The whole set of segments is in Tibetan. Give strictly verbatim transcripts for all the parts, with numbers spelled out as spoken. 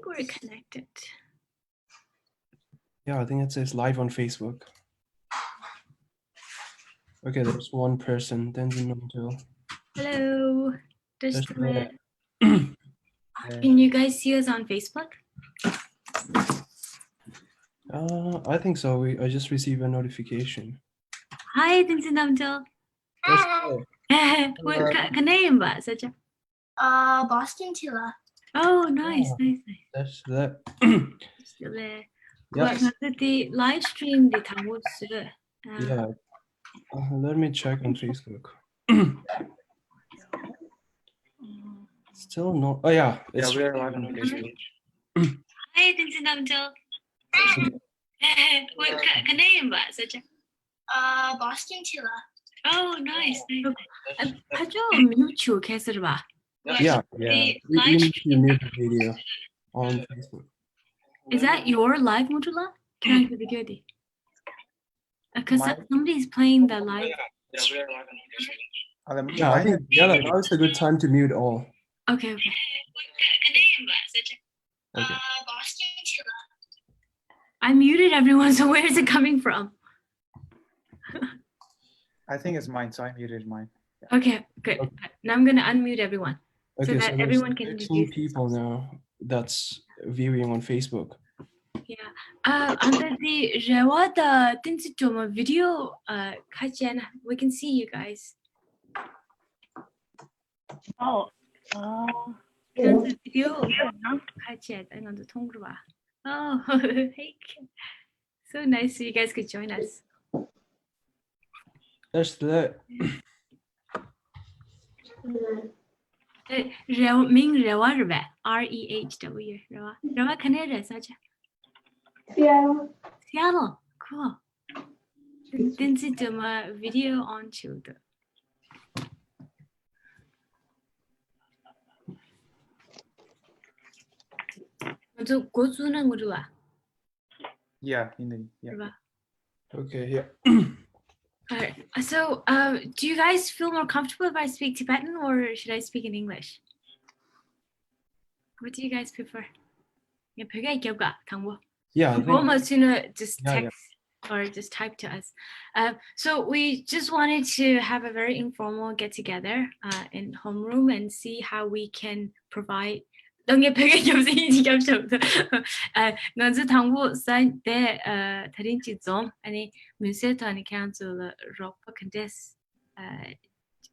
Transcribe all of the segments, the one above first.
We're connected. Yeah, I think it says live on Facebook. Okay, there's one person. Tenzin Namgyal. Hello. Just a minute. Can you guys see us on Facebook? Uh, I think so. We I just received a notification. Hi, Tenzin Namgyal. That's cool. What ka- ka name ba? Such a Uh, Boston Tila. Oh, nice, nice, nice. That's that. Still there. Yes. What the live stream the time was. Yeah. Uh, let me check on Facebook. Still no. Oh yeah, it's yeah, we're live on Facebook. Hi, Tenzin Namgyal. What ka- ka name ba? Such a Uh, Boston Tila. Oh, nice, nice. ཕ་ཇོ་མིའུ་ཆུ་ཁེ་སར་བ། Yeah, yeah. We, we need to mute the video on Facebook. Is that your live, Mutula? Can I do the video? Because somebody is playing the live. Yeah, I think yeah, now is a good time to mute all. Okay, okay. Okay. Uh, Boston Tila. I muted everyone, so where is it coming from? I think it's mine, so I muted mine. Okay, good. Now I'm gonna unmute everyone so okay, that so everyone can introduce people now that's viewing on Facebook. Yeah. Uh, under the Rewa the Tinsi Joma video, uh, Kachena, we can see you guys. Oh, uh, the video, Kachena, and on the Tongrua. Oh, hey. So nice you guys could join us. That's the. Rewa, Ming Rewa Rebe, R E H W, Rewa. Rewa Kanere, such a. Seattle. Seattle, cool. Then sit to my video on children. So, go to Nangurua. Yeah, in the yeah. Okay, yeah. All right. So, uh, do you guys feel more comfortable if I speak Tibetan or should I speak in English? What do you guys prefer? Yeah, ཕ་གིར་རྒྱབ་ག་དང་པོ། Yeah, I think- Almost, you know, just yeah, yeah. Text or just type to us. Uh, so we just wanted to have a very informal get together uh, in homeroom and see how we can provide. Don't get paid. ང་ཚོ་དང་པོ་ས་དེ་ད་རིང་གཅིག་འཛོམས། ཨ་ནི་མུན་སེལ་ཐོག་ནས་ཁྱེད་རང་ཚོ་ལ་རོགས་པ་ག་འདྲས་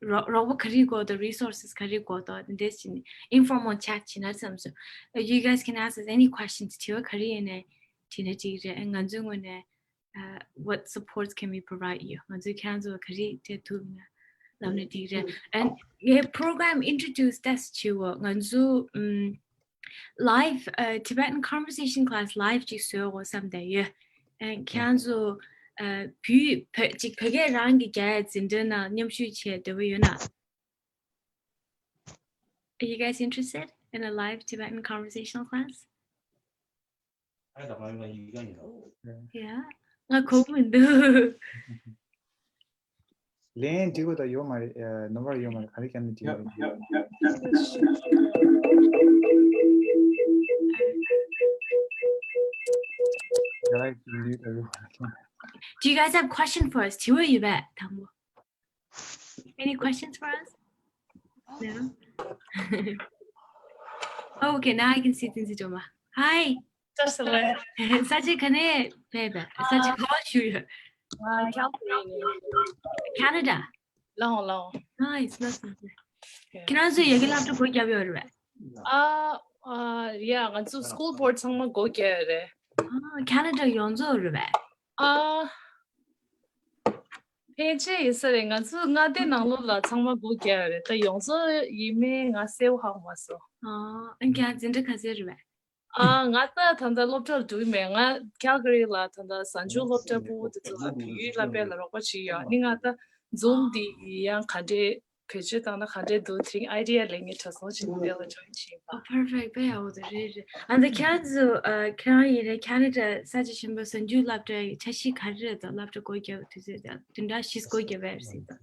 རོགས་པ་ག་རེ་དགོས་དང་resources ག་རེ་དགོས་དང་དེ་འདྲས་བྱས་ནས་informal chat བྱས་ན་བསམ་སོང་། You guys can ask us any questions དྲི་བ་ག་རེ་ཡིན་ནའི་དྲིས་ན་འགྲིག་རེད། ང་ཚོའི་ངོས་ནས uh, what supports can we provide you? ང་ཚོས་ཁྱེད་རང་ཚོ་ག་རེ་སྤྲད་ཐུབ་ན་ལབ་ན་འགྲིག་རེད། And ངའི་program introduce བྱས་ཆེ་བོ་ང་ཚོ་um, live uh, Tibetan conversation class live ཅིག་བཟོ་དགོས་བསམ་བསྡད་ཡོད། And ཁྱེད་རང་ཚོ་uh, བོད་བོད་ཅིག་བོད་སྐད་རང་གི་རྒྱག་ཡ་འཛིན་གྲྭ་ནང་མཉམ་ཞུགས་བྱེད་འདོད་པ་ཡོད་ན། Are you guys interested in a live Tibetan conversational class? Yeah. ང་གོ་མི་འདུག་ལན་འགྲིག་པ་ད་ཡོད་མ་རེད། ནམ་བར་ཡོད་མ་རེད། ག་རེ་བྱས་ན་འགྲིག་པ་རེད། Do you guys have question for us? དྲི་བ་ཡོད་པས་དང་པོ། Any questions for us? No? Oh, okay, now I can see Tinsi Joma. Hi. Just a little. ས་ཆ་ག་ནས་ཕེབས་པ། ས་ཆ་ག་པར་བཞུགས་ཡོད། California. Canada. Long, long. Nice, nice, nice. ཁྱེད་རང་ཚོ་ཡ་གི་སློབ་གྲྭ་སྒོ་བརྒྱབ་ཡོད་རེད་པས། ཨ་ཨ་ཡ་ང་ཚོ་school board ཚང་མ་སྒོ་བརྒྱབ་ཡོད་རེད། ཨ་Canada ཡོངས་རྫོགས་རེད་པས། ཨ། ཕལ་ཆེར་ཡིན་ས་རེད། ང་ཚོ་མངའ་སྡེ་ནང་ལོགས་ལ་ཚང་མ་སྒོ་བརྒྱབ་ཡོད་རེད། ད་ཡོངས་རྫོགས་ཡིན་མིན་ང་གསལ་པོ་ཧ་གོ་མ་སོང་། ཨ་ཨ་ཁྱེད་འཛིན་གྲྭ་ག་ཚོད་རེད་པས། ཨ་ང་ད་ད་ལྟ་སློབ་གྲྭར་འགྲོ་གི་མེད། ང་Calgary ལ་ད་ལྟ་གཟའ་མཇུག་སློབ་གྲྭ་ཕྲུ་གུ་དེ་ཚོ་ལ་བོད་ཡིག་བསླབ་པའི་ལ་རོགས་པ་བྱེད་ཡོད། ཨ་ནི་ང་ད་Zoom འདི་ཡང་ག་འདྲས་བེད་སྤྱོད་བཏང་ན་ག་འདྲས་འདུག་དེ་རིང་idea ལེན་མཁན་གྲྭ་ཚང་ཞིག་འདི་ལ་join བྱས་ཡིན་པ། Oh, perfect. དཔེ་ཡག་པོ་འདུག་རེད་རེད། ཨ་ད་ཁྱེད་རང་ཚོ་ཨ་ཁྱེད་རང་ཡིན་ནའི་Canada ས་ཆ་གཞན་པ་གཟའ་མཇུག་སློབ་གྲྭ་ཡི་འཆར་གཞི་ག་རེ་རེད་དང་སློབ་གྲྭ་སྒོ་བརྒྱབ་དུས་ཚོད་དང་བདུན་ཕྲག་བཞི་སྒོ་བརྒྱབ་པ་རེད་ཟེར་དང་།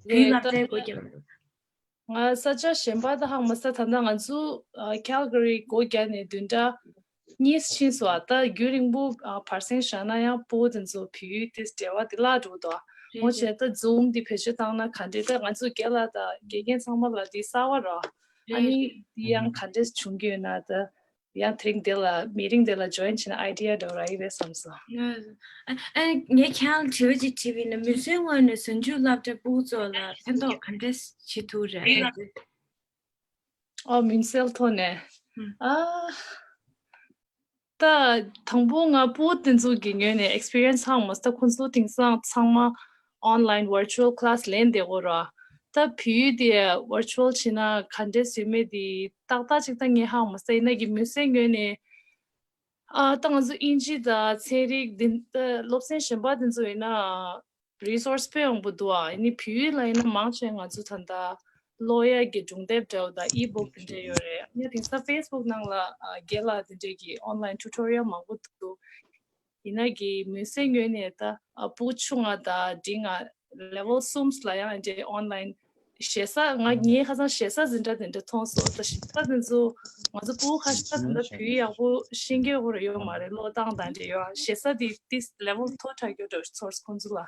བོད་ཡིག་སློབ་གྲྭའི་སྒོ་བརྒྱབ་པ་རེད། ང་ས་ཆ་གཞན་པ་ད་ཧ་མ་སོང་། ད་ལྟ་ང་ཚོ་ཨ་ཁལ་ག་རི་སྒོ་བརྒྱབ་ནས་བདུན་ཕྲག་གཉིས་ཕྱིན་སོང་། ད་རྒྱུན་རིང་པོ་ཨ་བར་སེང་བཞག་ན་ཡང་སྤུ་གུ་དེ་ཚོ་བོད་ཡིག་དེ་འབྲེལ་བ་དེ་བརླག་འགྲོ་འདུག་འོ་བྱས་ད་ཛུམ་དེ་བེད་སྤྱོད་བཏང་ན་ག་འདྲས། ད་ང་ཚོ་རྒན་ལགས་དང་དགེ་རྒན་ཚང་མ་ལ་དེ་གསར་པ་རེད། ཨ་ནི་དེ་ཡང་ག་འདྲས་བྱུང་གི་ཡོད་ན། ད་ཡང་དེ་རིང་དེ་ལ་མི་རིང་དེ་ལ་ཇོ་ཡིན་བྱས་ན་ཨའི་ཌི་ཡ་འདྲ་བོ་རག་གི་རེད་བསམ་སོང་། ཨ་ཨ་ངས་ཁྱེད་རང་དྲི་བ་ཅིག་དྲིས་པ་ཡིན་ན། མུན་སེལ་ངོས་ནས་གཟའ་མཇུག་སློབ་གྲྭ་སྤུ་གུ་ཚོ་ལ་ཕན་ཐོགས་ག་འདྲས་བྱེད་ཐུབ་རེད། ཨོ་མུན་སེལ་ཐོག་ནས། ཨ་ད་དང་པོ་ང་སྤུ་གུ་དེ་ཚོ་གི་ངོས་ནས་ཨེག་སི་པི་རི་ཡན་སི་ཧ་མ་སོང་། ད་ཁོང་ཚོ་དེང་སང་ཚང་མ་ཨོན་ལའིན་ཝར་ཅུ་ཨལ་ཀི་ལ་སི་ལེན་བསྡད་ཡོད་རེད། ད་བོད་ཡིག་དེ་ཝར་ཅུ་ཨལ་བྱས་ན་ག་འདྲས་ཡོད་མེད་དེ་ཏག་ཏག་ཅིག་ད་ངས་ཧ་མ་སོང་། ཡིན་ན་གི་མུན་སེལ་ངོས་ནས་ཨ་ད་ང་ཚོ་དབྱིན་ཇི་དང་ཚན་རིག་འདི་ད་སློབ་ཚན་གཞན་པ་དེ་ཚོ་ཡིན་ན་རི་སོར་སི་དཔེ་ཡོང་པོ་འདུག་ཨ་ནི་བོད་ཡིག་ལ་ཡིན་ན་མང་ཆེ་ང་ཚོ་ད་ལྟ་ཀློག་ཡག་གི་སྒྲུང་དེབ་འདྲ་བོ་དང་ཨི་བུག་དེ་འདྲ་ཡོད་རེད། ངས་དེང་སང་ཕེ་སི་བུག་ནང་ལ་ཨ་རྒན་ལགས་དེ་འདྲས་ཀྱི་ཨོན་ལའིན་ཊུ་ཊོ་རི་ཡལ་མང་པོ་འདུག་ཡིན་ན་གི་མུན་སེལ་ངོས་ནས་ད་ཨ་སྤུ་གུ་ཆུང་ང་དང་འབྲིང་ང་ལེ་ཝལ་གསུམ་ལ་ཡང་འདྲ་ཨོན་ལའིན་ཞེ་ས། ང་ངའི་ཁ་སང་ཞེ་ས་འཛིན་གྲྭ་དེ་འདྲ་མཐོང་སོང་། ད་ཞེ་ས་དེ་ཚོ་ང་ཚོ་སྤུ་གུ་ཁ་ཤས་ད་ད་བོད་ཡིག་ཡག་པོ་ཤེས་ཀྱི་ཡོད་རེད་ཡོད་མ་རེད། ཀློག་སྟངས་དང་འདྲ་ཡོད། ཞེ་ས་དེ་ཏིས་ལེ་ཝལ་མཐོ་དྲགས་ཀྱི་འདྲ་ཚོར་སོང་། ཁོང་ཚོ་ལ་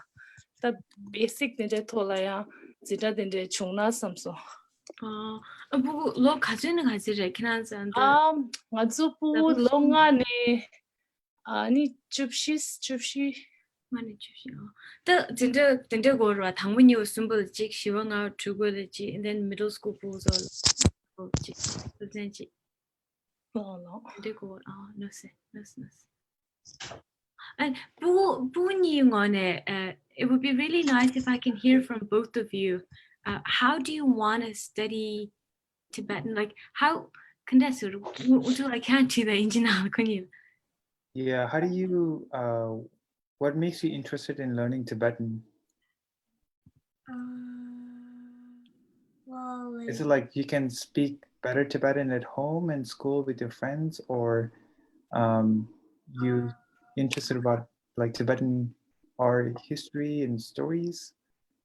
ད་བེ་སིག་དེ་འདྲའི་ཐོག་ལ་ཡང་འཛིན་གྲྭ་དེ་འདྲ་བྱུང་ན་བསམ་སོང་། ཨ་ཨ་སྤུ་གུ་ལོ་ག་ཚོད་ནས་ག་ཚོད་རེད་ཁྱེད་རང་ཚོ་ད། ཨ་ང་ཚོ་སྤུ་གུ་ལོ་ལོ་ལྔ་ནས་ཨ་ནི་བཅུ་བཞི། བཅུ་བཞི། ང་ནི་བཅུ་བཞི། ཨ་ད་འཛིན་གྲྭ་དེ་འདྲ་དགོས་རེད་བ། དང་པོ་གཉིས་པ་གསུམ་པ་ལ་གཅིག་བཞི་པ་ལྔ་པ་དྲུག་པ་ལ་གཅིག and then middle school སྤུ་གུ་ཚོ་ལ་གཅིག་སློབ་ཚན་གཅིག་ལོ་ལོ། དེ་འདྲ་དགོས་རེད། ཨ་ལགས་སེ་ལགས་སེ་ལགས་སེ། ཨ་སྤུ་སྤུ་གུ་གཉིས་ངོས་ནས་uh, it would be really nice if I can hear from both of you. Uh, how do you want to study Tibetan? Like, how can I sort of, I can't do the engine. Yeah, how do you, uh, what makes you interested in learning Tibetan? Um, well, like, Is it like you can speak better Tibetan at home and school with your friends, or um, you interested about like Tibetan art history and stories?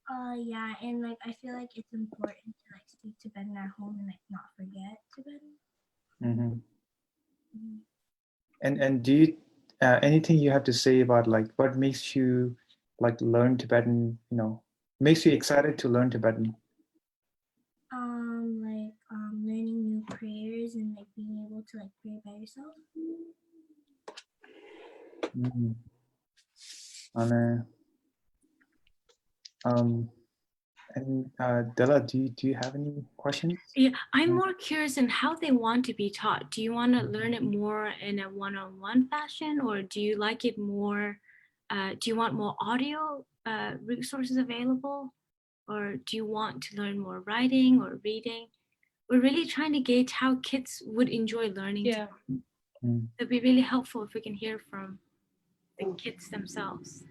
Uh, yeah, and like I feel like it's important to like speak Tibetan at home and like not forget Tibetan. Mm-hmm. Mm-hmm. And and do you uh, anything you have to say about like what makes you like learn Tibetan? You know, makes you excited to learn Tibetan? Um, like um, learning new prayers and like being able to like pray by yourself. Mm. And, uh, um, and uh, Della, do you, do you have any questions? Yeah, I'm more curious in how they want to be taught. Do you want to learn it more in a one-on-one fashion, or do you like it more? Uh, do you want more audio uh, resources available, or do you want to learn more writing or reading? We're really trying to gauge how kids would enjoy learning. Yeah. It'd be really helpful if we can hear from the kids themselves.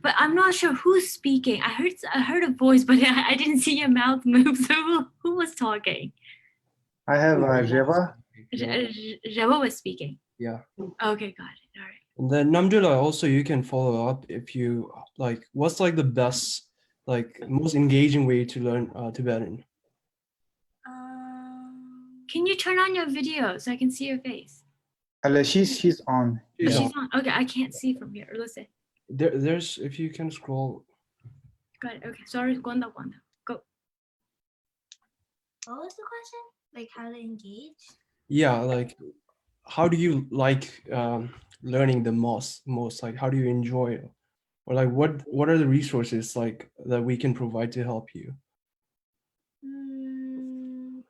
But I'm not sure who's speaking. I heard I heard a voice, but I, I didn't see your mouth move. So who, who was talking? I have uh, Reva. Re- Re- Reva was speaking. Yeah. Okay, got it. All right. And then Namdula, also you can follow up if you like. What's like the best, like most engaging way to learn uh, Tibetan? Um, Can you turn on your video so I can see your face? Uh, she's she's on. Yeah. She's on. Okay, I can't see from here. Let's see. There, there's if you can scroll. Got it. Okay, sorry. Go on, go on. Go. What was the question? Like how to engage? Yeah, like how do you like um, learning the most? Most like how do you enjoy it? Or like what what are the resources like that we can provide to help you? Mm,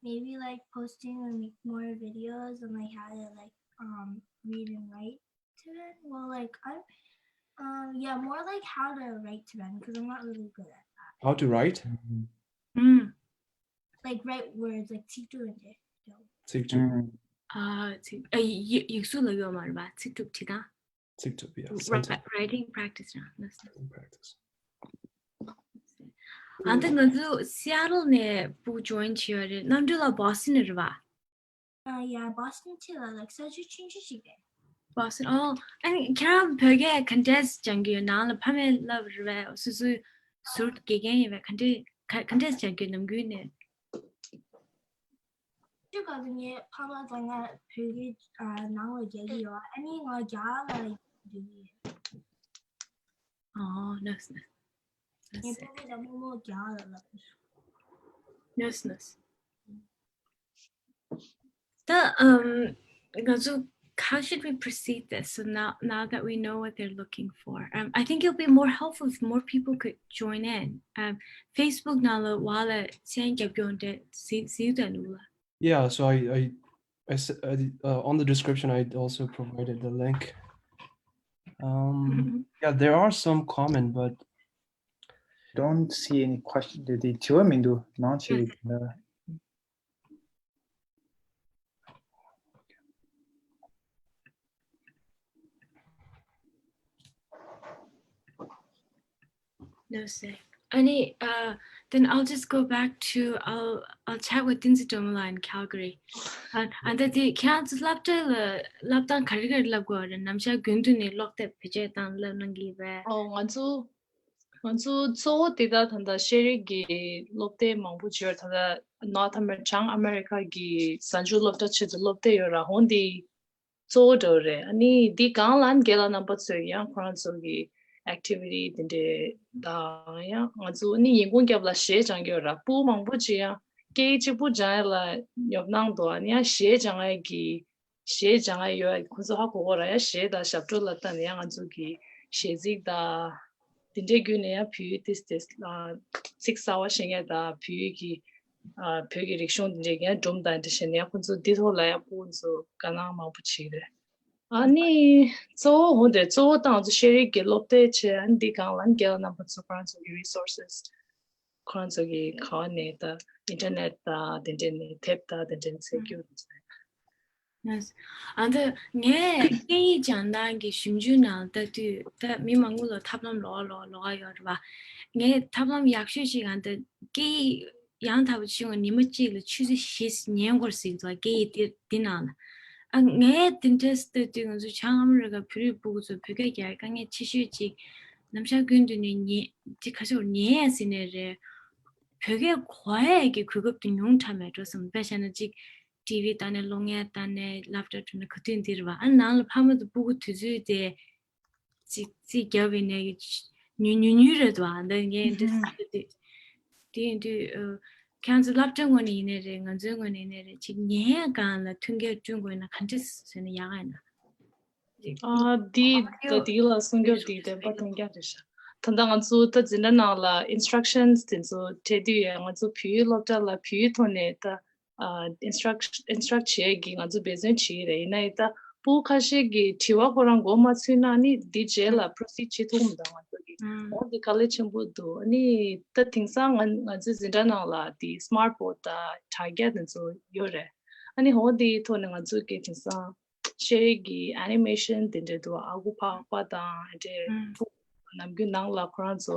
maybe like posting and make more videos on like how to like um read and write Tibetan. Well, like I'm um yeah, more like how to write Tibetan because I'm not really good at that. How to write? Mm. Like write words like ཚིག་གྲུབ་and ཚིག་གྲུབ། ཨ་ཚིག་ཨ་ཡིག་ཡིག་གཟུགས་ལ་ཡོད་མ་རེད་པ། ཚིག་གྲུབ་བྲིས་དང་། ཚིག་གྲུབ། Yeah. Wri- writing practice རང་ལ། Practice. ཨ་ད་ང་ཚོ་Seattle ནས་སྤུ་གུ་join བྱས་ཡོད་རེད། རྣམ་གྲོལ་ལགས་Boston ནས་རེད་པ། Uh, yeah, Boston ཆེད་ལ་like ས་ཆ་ཆུང་ཆུང་ཞིག་རེད། Boston. ཨོ། ཨ་ནི་ཁྱེད་རང་བོད་སྐད་ག་འདྲས་སྦྱང་གི་ཡོད། ནང་ལ་ཕ་མས་བསླབས་རེད་པས། སོ་སོའི་ཟུར་དགེ་རྒན་ཡིན་པས། ག་འདྲས་ ག་ག་འདྲས་བྱ་རྒྱུ་ནམ་རྒྱུན་ནས། ཅི་ག་ལ་ངའི་ཕ་མ་དང་ང་བོད་ཀྱི་ནང་ལ་རྒྱག་གི་ཡོད། ཨ་ནི་ང་རྒྱ་ལ་འགྲོ་གི་ཡོད། Oh, nice, nice. ངའི་ཕ་མ་དང་རྨོ་མོ་རྒྱ་ལ་ལབ། Nice, nice. The, um, ང་ཚོ, how should we proceed this? So now, now that we know what they're looking for, um, I think it'll be more helpful if more people could join in. Um, Facebook ནང་ལ་བ་ལ་མཚན་རྒྱབ་ཡོང་དེ་སི་སི་དང་ལུ་ལ། Yeah, so I, I, I, s- I uh, on the description, I also provided the link. Um, yeah, there are some comment, but don't see any question. དེ་དེ་དྲི་བ་མི་འདུག་མང་ཆེ་བའི་ན། No say. ཨ་ནི, uh, then I'll just go back to, I'll, I'll chat with Tinzi Domala in Calgary. And, and that the, ཁྱེད་ཚོ་སློབ་གྲྭ་ལ་སློབ་སྟངས་ག་རེ་ག་རེ་བསླབ་དགོས་རེད། ནམ་ཞག་རྒྱུན་དུ་ནས་ཀློག་དེབ་བེད་སྤྱོད་བཏང་བསླབ་གནང་གི་རེད། ཨོ་ང་ཚོ་ང་ཚོ་གཙོ་བོ་དེ་ད་ད་ལྟ་ཤེས་རིག་གི་སློབ་དེབ་མང་པོ་ཅིག་ཡོད། ད་ལྟ་North America, བྱང་ཨ་མེ་རི་ཁ་གི་གཟའ་མཇུག་སློབ་གྲྭ་ཆེད་དུ་སློབ་དེབ་ཡོད་ར། འོ་འདི་གཙོ་བོ་འདྲ་བོ་རེད། ཨ་ནི་འདི་སྒང་ལ་རྒན་ལགས་རྣམ་པ་ཚོས་ཀྱང་ཁོ་རང་ཚོ་གི་activity དེ་འདྲས་དང་། ཡང་ང་ཚོ་ནི་ཉིན་གུང་རྒྱབ་ལ་གཞས་སྦྱང་གི་ཡོད་ར། ཕྲུ་གུ་མང་པོ་ཅིག་ཡང་སྐད་ཡིག་གཅིག་པུ་སྦྱང་ཡ་ལ་ཉོབ་སྣང་འདུག་ཨ་ནི་ཡང་གཞས་སྦྱང་ཡ་གི་གཞས་སྦྱང་ཡ་ཡོད། ཁོ་ཚོ་ཧ་གོ་གོ་ར། ཡང་གཞས་དང་ཞབས་བྲོ་ལ་བལྟས་ནས་ཡང་ང་ཚོ་གི་གཞས་ཚིག་དང་དེ་འདྲའི་བརྒྱུད་ནས་ཡང་བོད་ཡིག་ཏིས་ཏིས་ཚིག་གསར་བ་ཤེས་མཁན་དང་བོད་ཡིག་གི་ཨ་བོད་ཀྱི་རིག་གཞུང་དེ་འདྲའི་ཡང་སྒྲུང་དང་འདྲ་བྱས་ནས་ཡང་ཁོ་ཚོ་འདི་ཐོག་ལ་ཡང་ཕྲུ་གུ་ཚོ་དགའ་སྣང་མང་པོ་བྱེད་ཀྱི་རེད། ཨ་ནི་གཙོ་བོ་འོ་དེ་གཙོ་བོ་དང་ང་ཚོ་ཤེས་རིག་གི་སློབ་དེབ་བྱས། ཨ་ནི་འདི་སྒང་ལ་རྒན་ལགས་རྣམ་པ་ཚོ་ཁོ་རང་ཚོ་གི་resources ཁོ་རང་ཚོ་གི་ག་བ་ནས་ད་internet དང་དེ་འདྲས་ནས་དེབ་དང་དེ་འདྲས་ནས་བཙལ་རྒྱུ་རེད། ཨ་ད་ངས་སྐད་ཡིག་སྦྱང་སྟངས་ཀྱི་ཞིབ་འཇུག་ནང་ལྟ་དུས་ད་མི་མང་པོ་ལ་ཐབས་ལམ་ལོགས་ལོགས་ལོགས་ཡོད་རེད་པ། ངས་ཐབས་ལམ་ཡག་ཤོས་ཤིག་ཨ་ད་སྐད་ཡིག་ཡང་དག་པ་ཕྱི་ངོ་ཉི་མ་གཅིག་ལ་ཆུ་ཚོད་བཞི་ཉན་དགོས་ཟེར་འདུག་སྐད་ཡིག་དེ་འདི་ནང་ལ། ཨ་ངས་དེ་འདྲས་ལྟ་དུས་ང་ཚོ་བྱང་ཨ་མི་རི་ཀ་བོད་རིགས་ཕྲུ་གུ་ཚོ་བོད་སྐད་རྒྱག་དཀའ་ངལ་ཆེ་ཤོས་ཅིག་ནམ་ཞག་ཀུན་ཏུ་ནས་ཉན་ཅིག་ཁ་ཕྱོགས་ཉན་ཡ་ཟེར་ནས་རེད། བོད་སྐད་གོ་ཡ་གི་གོ་སྐབས་དེ་ཉུང་དྲགས་མེད་འགྲོ་བསམ། དཔེ་བཞག་ན་ཅིག་ཊི་ཝི་ལྟ་ནས་གློག་བརྙན་ལྟ་ནས་ལེབ་ཊོབ་འགྲོ་ན་ག་དུས་འདི་རེད་པ། ཨ་ནང་ལ་ཕ་མ་དང་ཕྲུ་གུ་དུས་ཚོད་དེ་ཅིག་རྩིས་རྒྱབ་པའི་ནས་ཉུ་ཉུ་ཉུ་རེད་འདུག་ཨ་འདི་ངས་འདི་ཟེར་དུས་དེ་ཡིན་དུས་ཨ་ཁྱེད་ཚོ་སློབ་གྲྭ་ངོས་ནས་ཡིན་ནའི་རེད། ང་ཚོའི་ངོས་ནས་ཡིན་ནའི་རེད། ཅིག་ཉན་ཡ་སྒང་ལ་མཐུན་རྐྱེན་བསྐྲུན་དགོས་ན་ག་འདྲས་བཟོས་ན་ཡག་ཡིན་ན། ཨ་འདི་ད་འདི་ལ་གསུང་རྒྱུ་འདི་བདེན་པ་བདེན་རྐྱང་རེད་ཤག་ད་ལྟ་ང་ཚོ་ད་འཛིན་གྲྭ་ནང་ལ་instructions དེ་ཚོ་སྤྲད་དུས་ཡང་ང་ཚོ་བོད་ཡིག་སློབ་གྲྭ་ལ་བོད་ཡིག་ཐོག་ནས་ད་ཨ་instruct instruct བྱེད་ཀྱི་ང་ཚོ་འབད་བརྩོན་བྱེད་ཀྱི་རེད། ཡིན་ན་ཡང་ད་ཕྲུ་གུ་ཁ་ཤས་ཀྱིས་དྲི་བ་ཁོ་རང་མགོ་མ་ཚོས་ན་ནི་འདི་རྗེས་ལ་proceed བྱེད་ཐུབ་མི་འདུག་ང་ཚོ་གི་འོ་འདི་དཀའ་ལས་ཆེན་པོ་འདུག་ཨ་ནི་ད་དེང་སང་ང་ང་ཚོའི་འཛིན་གྲྭ་ནང་ལ་དེ་smart board དང་དྲ་རྒྱ་དེ་ཚོ་ཡོད་རེད། ཨ་ནི་འོ་འདིའི་ཐོག་ནས་ང་ཚོ་གི་དེང་སང་ཤེས་རིག་གི་animation དེ་འདྲ་འདུག་ཨ་ཁུ་ཕག་པ་དང་དེ་འདྲ་ཕྲུ་གུ་ནམ་རྒྱུན་ནང་ལ་ཁོ་རང་ཚོ་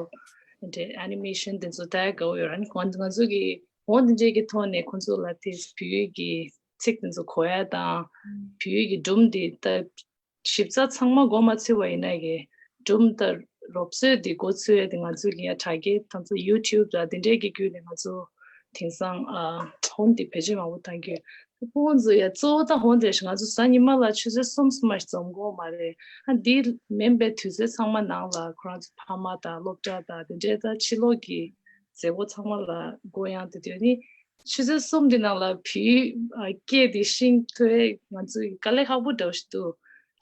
དེ་འདྲ་animation དེ་ཚོ་ལྟ་ཡ་དགའ་པོ་ཡོད་རེད། ཨ་ནི་ང་ང་ཚོ་གི་འོ་དེ་འདྲའི་གི་ཐོག་ནས་ཁོ་ཚོ་ལ་དེ་བོད་ཡིག་གི་ཚིག་དེ་ཚོ་གོ་ཡ་དང་བོད་ཡིག་གི་སྒྲུང་དེ་ལྟ་ཞིབ་ཚགས་ཚང་མ་མགོ་མ་ཚོས་པ་ཡིན་ན་གི་སྒྲུང་དང་རོབ་ཚོད་དེ་མགོ་ཚོས་ཡ་དེ་ང་ཚོ་གི་ཡ་དྲ་རྒྱའི་ད་ཚོ་YouTube དང་དེ་འདྲའི་གི་བརྒྱུད་ནས་ང་ཚོ་དེང་སང་ཨ་ཧོན་དེ་བེད་སྤྱོད་མང་པོ་བཏང་གི་ཡོད། ཕྲུ་གུ་ཚོ་ཡ་གཙོ་བོ་ད་ཧོན་དེ་ང་ཚོ་གཟའ་ཉི་མ་ལ་ཆུ་ཚོད་གསུམ་གསུམ་མ་ཞིག་འཛོམས་དགོས་མ་རེད། ཨ་འདི་མིན་པའི་དུས་ཚོད་ཚང་མ་ནང་ལ་ཁོ་རང་ཚོ་ཕ་མ་དང་སློབ་གྲྭ་དང་དེ་འདྲའི་ད་ཕྱི་ལོགས་ཀྱི་མཛད་སྒོ་ཚང་མ་ལ་མགོ་ཡང་དེ་དུས་ནི་ཆུ་ཚོད་གསུམ་དེ་ནང་ལ་བོད་ཡིག་སྐད་དེ་ཤེས་ཐུབ་ཡས་ང་ཚོ་དཀའ་ལས་ཁག་པོ་འདྲ་བོ་ཞིག་འདུག་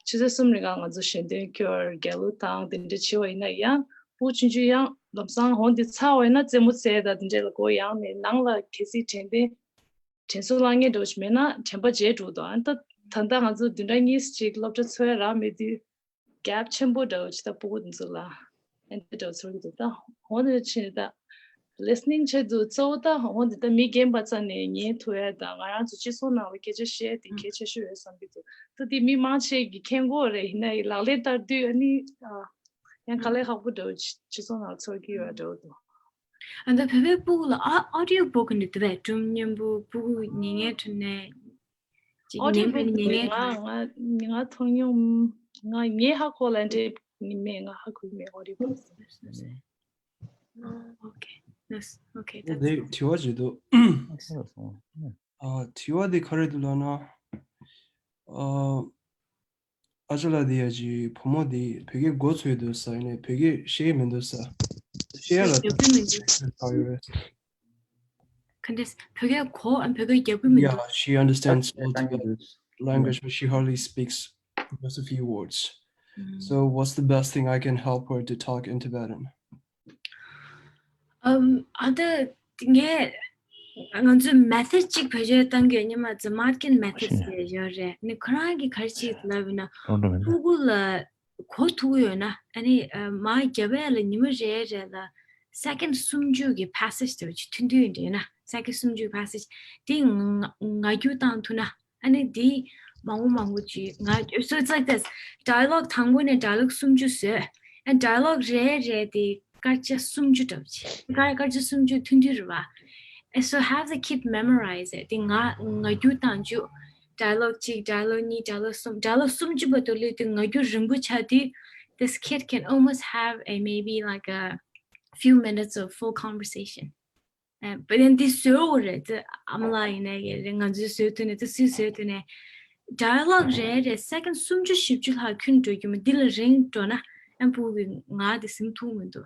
ཆུ་ཚོད་གསུམ་རིང་ང་ཚོ་ཞལ་འདོན་སྐྱོར་རྒྱལ་གླུ་བཏང་དེ་འདྲ་བྱེད་པ་ཡིན་ན་ཡང་ཕྲུ་གུ་ཆུང་ཆུང་ཡང་ལམ་སང་འོང་དེ་ཚར་བ་ཡིན་ན་རྩེད་མོ་རྩེ་དང་དེ་འདྲ་ལ་མགོ་ཡང་ནས་ནང་ལ་གལ་སྲིད་དྲན་རྟེན་དྲན་གསོ་བསླང་མཁན་འདྲ་བོ་ཞིག་མེད་ན་དྲན་པ་བརྗེད་འགྲོ་འདུག་ཨ་ད་ད་ལྟ་ང་ཚོ་བདུན་ཕྲག་གཉིས་ཅིག་སློབ་གྲྭ་ཚོགས་ཡ་རག་མེད་དུས་gap ཆེན་པོ་འདྲ་བོ་ཅིག་ད་ཕྲུ་གུ་འདི་ཚོ་ལ་ཨེ་འདྲ་འདྲ་བོ་ཚོར་གྱི་འདུག་ད་འོ་ནས་ཕྱིན་ད་listening བྱེད་དུས་གཙོ་བོ་ད་འོ་འདི་ད་མི་རྒན་པ་རྩ་ནས་ཉན་ཐུབ་ཡ་ད་ང་རང་ཚོ་སྤྱི་ཚོགས་ནང་ལ་སྐད་ཆ་བཤད་དེ་གལ་ཆེ་ཤོས་ཡོད་བསམ་གྱི་འདུག་ད་དེ་མི་མང་ཆེ་གིས་མཁྱེན་གྱི་ཡོད་རེད། ཡིན་ན་ཡང་ལག་ལེན་བསྟར་དུས་ཨ་ནི་ཡང་དཀའ་ལས་ཁག་པོ་འདྲ་བོ་སྤྱི་ཚོགས་ནང་ལ་ཚོར་གྱི་ཡོད་འདྲ་བོ་འདུག་ཨ་ད་བོད་པའི་ཕྲུ་གུ་ལ་ཨ་audio book འདི་དེ་བས་སྒྲུང་སྙན་པོ་ཕྲུ་གུ་ཉན་མཁན་ཁྲོད་ནས་ཅིག་audio ཉན་པའི་book ཉན་མཁན་ང་ང་ང་མཐོང་མྱོང་ང་ངས་ཧ་གོ་ལ་འདྲེ་ནི་མེད། ང་ཧ་གོ་མེད་audio book okay Yes. Okay. དེ་དྲི་བ་ཅིག་འདུག་ཨ་དྲི་བ་འདི་ག་རེ་འདུག་ལབ་ན། ཨ་ཨ་ཅག་ལགས་འདི་ཡ་གི་བུ་མོ་འདི་བོད་སྐད་གོ་ཚོད་འདུག་ས། ཡིན་ནའི་བོད་སྐད་ཤེས་ཀྱི་མི་འདུག་ས། ཤེས་ཡ་ལ་རྒྱབ་ཀྱི་མི་འདུག་ག་འདྲས་བོད་སྐད་གོ་ཨ་བོད་སྐད་རྒྱབ་ཀྱི་མི་འདུག Yeah, she understands all Tibetan language, but she hardly speaks just a few words. So, what's the best thing I can help her to talk in Tibetan? ཨམ་ཨ་ད་ངས་ང་ཚོའི་method གཅིག་བེད་སྤྱོད་བཏང་གི་ཡོད། སྔོན་མ་Zamatkin methods ཟེར་ཡོད་རེད། ནི་ཁོ་རང་གིས་ག་རེ་བྱེད་ལབ་ན་ཕྲུ་གུ་ལ་གོ་ཐུབ་ཀྱི་ཡོད་ན། ཨ་ནི་མར་རྒྱབ་ཡ་ལ་ཉི་མ་རེ་རེ་ལ་second སུམ་ཅུ་གི་passage དེ་ཐུང་ཐུང་འདྲ་ཡོད་ན། second སུམ་ཅུ་གི་passage དེ་ངང་རྒྱུག་བཏང་ཐུབ་ན། ཨ་ནི་འདི་མང་པོ་མང་པོ་ཅིག་ང་so it's like this. Dialogue དང་པོ་ནས་dialogue སུམ་ཅུ་བཟོས། And dialogue རེ་རེ་དེ་སྐར་ཆ་སུམ་ཅུ་འདྲ་པོ་ཅིག་སྐར་སྐར་ཆ་སུམ་ཅུ་ཐུང་ཐུང་རེད་པ། And so have the kid memorize it. དེ་ང་ང་རྒྱུག་བཏང་རྒྱུག dialogue གཅིག dialogue གཉིས dialogue གསུམ dialogue སུམ་ཅུ་བར་དུ་སླེབས་དུས་ང་རྒྱུག་རིང་པོ་ཆགས་དུས། This kid can almost have a maybe like a few minutes of full conversation. But then འདི་བཟོ་དགོས་རེད། དེ་ཨ་མ་ལགས་ཡིན་ནའི་རེད། ང་ཚོས་བཟོ་ཐུབ་ནས། དེ་སུས་བཟོ་ཐུབ་ནས། dialogue རེ་རེ་second སུམ་ཅུ་བཞི་བཅུ་ལྷག་ཁྱོན་འགྲོ་རྒྱུ་མ། འདི་ལས་རིང་འགྲོ་ན་ཨ་ཕྲུ་གུ་གིས་ང་དེ་ཟིན་ཐུབ་མི་འདུག་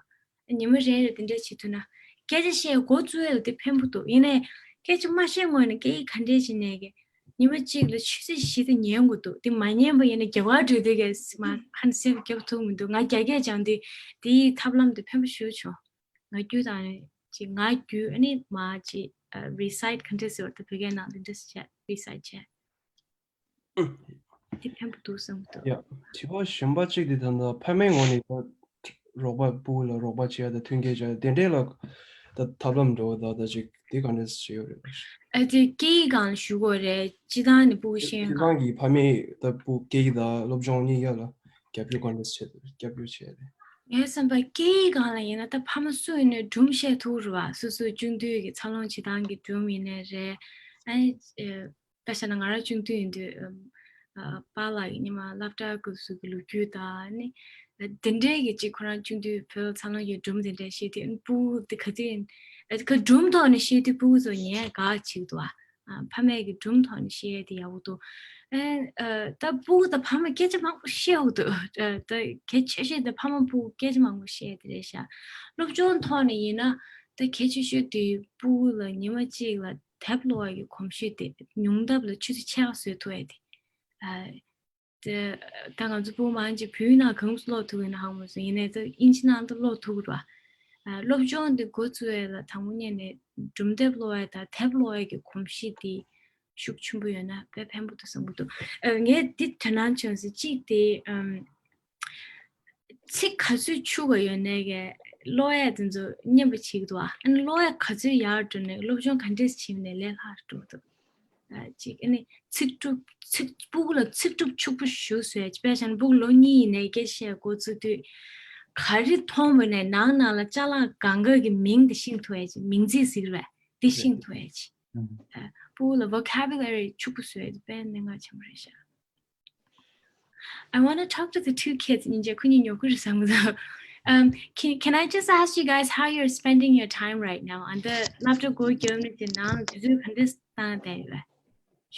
ཉི་མ་རེ་རེ་དེ་འདྲ་བྱེད་ཐུབ་ན། སྐད་ཆ་བཤད་འགོ་བཙུགས་ཡ་ལ་དེ་ཕན་པོ་འདུག་ཡིན་ནའི་སྐད་ཆ་མ་བཤད་སྔོན་ནས་སྐད་ཡིག་ག་འདྲས་བྱས་ནས་ཀྱི་ཉི་མ་གཅིག་ལ་ཆུ་ཚོད་བཞི་དེ་ཉན་དགོས་འདུག་དེ་མ་ཉན་པ་ཡིན་ན་རྒྱབ་ཁར་འགྲོ་དུས་ཀྱི་མ་ཧན་སེབ་རྒྱབ་ཐུབ་མི་འདུག་ང་རྒྱ་སྐད་སྦྱངས་དུས་དེའི་ཐབས་ལམ་དེ་ཕན་པོ་ཞེ་པོ་བྱུང་། ང་རྒྱུག་དང་ཅིག་ང་རྒྱུག་ཨ་ནི་མ་ཅིག་recite ག་འདྲས་ཟེར་བ་དེ་བོད་སྐད་ནང་དེ་འདྲས་བྱས་recite བྱས། དེ་ཕན་པོ་འདུག་བསམ་གྱི་འདུག་ཡ། དྲི་བ་གཞན་པ་གཅིག་དེ་ད་ལྟ་ཕ་མའི་ངོས་ནས་ད་རོགས་པ་ཕྲུ་གུ་ལ་རོགས་པ་བྱེད་ཡ་དང་མཐུན་རྐྱེན་སྦྱར་ཡ་དེ་འདྲས་ལ་ད་ཐབས་ལམ་འདྲ་བོ་ད་ད་ཅིག་དེ་ག་འདྲས་བྱེད་ཡོད་རེད། ཨ་དེ་སྐད་ཡིག་སྒང་ལ་ཞུ་དགོས་རེད། སྤྱིར་བཏང་ནས་ཕྲུ་གུ་ཤེས་ཡོན་སྤྱིར་སྒང་གི་ཕ་མས་ད་ཕྲུ་གུ་སྐད་ཡིག་དང་སློབ་སྦྱོང་གཉིས་ཀ་ལ་རྒྱབ་སྐྱོར་ག་འདྲས་བྱེད་རྒྱབ་སྐྱོར་བྱེད་ཡ་རེད། ངའི་བསམ་པར་སྐད་ཡིག་སྒང་ལ་ཡིན་ན་ད་ཕ་མ་སུ་ཡིན་ནའི་སྒྲུང་བཤད་ཐུབ་རེད་བ། སོ་སོའི་གཅིག་མཐུན་གྱི་འཚར་ལོངས་བྱེད་སྟངས་ཀྱི་སྒྲུང་ཡིན་ནའི་རེད། ཨ་ནི་དཔེ་བཞག་ན་ང་རང་གཅིག་མཐུན་ཡིན་དུས་ཨམ་ཨ་པཱ་ལགས་ཀྱིས་སྔོན་མ་སློབ་གྲྭ་སྐབས་སུ་གི་ལོ་རྒྱུས་དང་ནི་དེ་འདྲའི་གི་ཅིག་ཁོ་རང་གཅིག་མཐུན་བོད་འཚར་ལོངས་ཀྱི་སྒྲུང་དེ་འདྲ་བཤད་དུས་ཨ་ནི་ཕྲུ་གུ་དེ་ག་ཚོད་ཡིན་ཨ་ཁ་སྒྲུང་ཐོག་ནས་བཤད་དུས་ཕྲུ་གུ་ཚོ་ཉན་དགའ་བྱེད་ཀྱི་འདུག་ཨ། ཕ་མས་ཀྱི་སྒྲུང་ཐོག་ནས་བཤད་ཡས་དེ་ཡག་པོ་འདུག་ཨ་ཨ་ད་ཕྲུ་གུ་དང་ཕ་མ་སྐད་ཆ་མང་པོ་བཤད་འོ་འདུག་ཨ་ད་གལ་ཆེ་ཤོས་དེ་ཕ་མ་ཕྲུ་གུ་སྐད་ཆ་མང་པོ་བཤད་ཡས་དེ་རེད་ཤག་སློབ་སྦྱོང་ཐོག་ནས་ཡིན་ན་ད་གལ་ཆེ་ཤོས་དེ་ཕྲུ་གུ་ལ་ཉི་མ་གཅིག་ལ་དེབ་ཀློག་ཡ་གི་གོམས་གཤིས་དེ་ཉུང་མཐའ་ལ་ཆུ་ཚོད་ཕྱེད་ཀ་བཟོ་ཐུབ་ཡ་དེ། ཨ་དེ་ད་ང་ཚོ་ཕྲུ་གུ་མང་ཆེ་བོད་ཡིག་ནང་གང་ཙམ་ཀློག་ཐུབ་ཡིན་ན་ཧ་གོ་མ་སོང་། ཡིན་ནའི་ད་དབྱིན་ཇི་ནང་ད་ཀློག་ཐུབ་ཀྱི་རེད་བ། ཨ་སློབ་སྦྱོང་དེ་འགོ་བཙུགས་ཡ་ལ་དང་པོ་ཉིད་ནས་སྒྲུང་དེབ་ཀློག་ཡ་དང་དེབ་ཀློག་ཡ་གི་གོམས་གཤིས་དེ་ཤུགས་ཆེན་པོ་ཡོད་ན་དཔེ་ཕན་པོ་འདུག་བསམ་གྱི་འདུག་ཨ་ངས་འདི་དྲན་སྣང་བྱུང་ཟེར། གཅིག་དེ་ཨམ། ཚིག་ག་ཚོད་ཕྱུག་པ་ཡོད་ནའི་གི་ཀློག་ཡ་དེ་ཚོ་སྙན་པོ་བྱེད་ཀྱི་འདུག་ཨ་ནི་ཀློག་ཡ་ག་ཚོད་ཡག་འགྲོ་ནའི་སློབ་སྦྱོང་ག་འདྲས་བྱས་ནའི་ལས་སླ་རུ་འགྲོ་གི་འདུག་ཨ་གཅིག་ཨ་ནི་ཚིག་གྲུབ་ཚིག་ཕྲུ་གུ་ལ་ཚིག་གྲུབ་ཕྱུག་པོ་ཞུ་བཟོས་ཡ། དཔེ་བཞག་ན་ཕྲུ་གུ་ལོ་གཉིས་ཡིན་ནའི་སྐད་ཆ་བཤད་འགོ་བཙུགས་དུས་ག་རེ་མཐོང་བ་ནའི་ནང་ནང་ལ་ཅ་ལག་སྒང་ག་གི་མིང་དེ་ཤེས་ཐུབ་ཡ་ཅིག་མིང་ཚིག་ཟེར་གྱི་རེད་པ། དེ་ཤེས་ཐུབ་ཡ་ཅིག་ཨ་ཕྲུ་གུ་ལ་vocabulary ཕྱུག་པོ་བཟོས་ཡ་དེ་དཔེ་གནད་འགག་ཆེན་པོ་རེད་ཤག I want to talk to the two kids. ཉིན་རྒྱབ་ཁོ་གཉིས་ཉོ་ཁུ་རེ་བསམ་གི་འདུག Um, can, can I just ask you guys how you're spending your time right now? ཨ་ད་སློབ་གྲྭ་འགོ་རྒྱབ་ནས་དེ་ནང་དུས་ཚོད་ག་འདྲས་བཏང་བསྡད་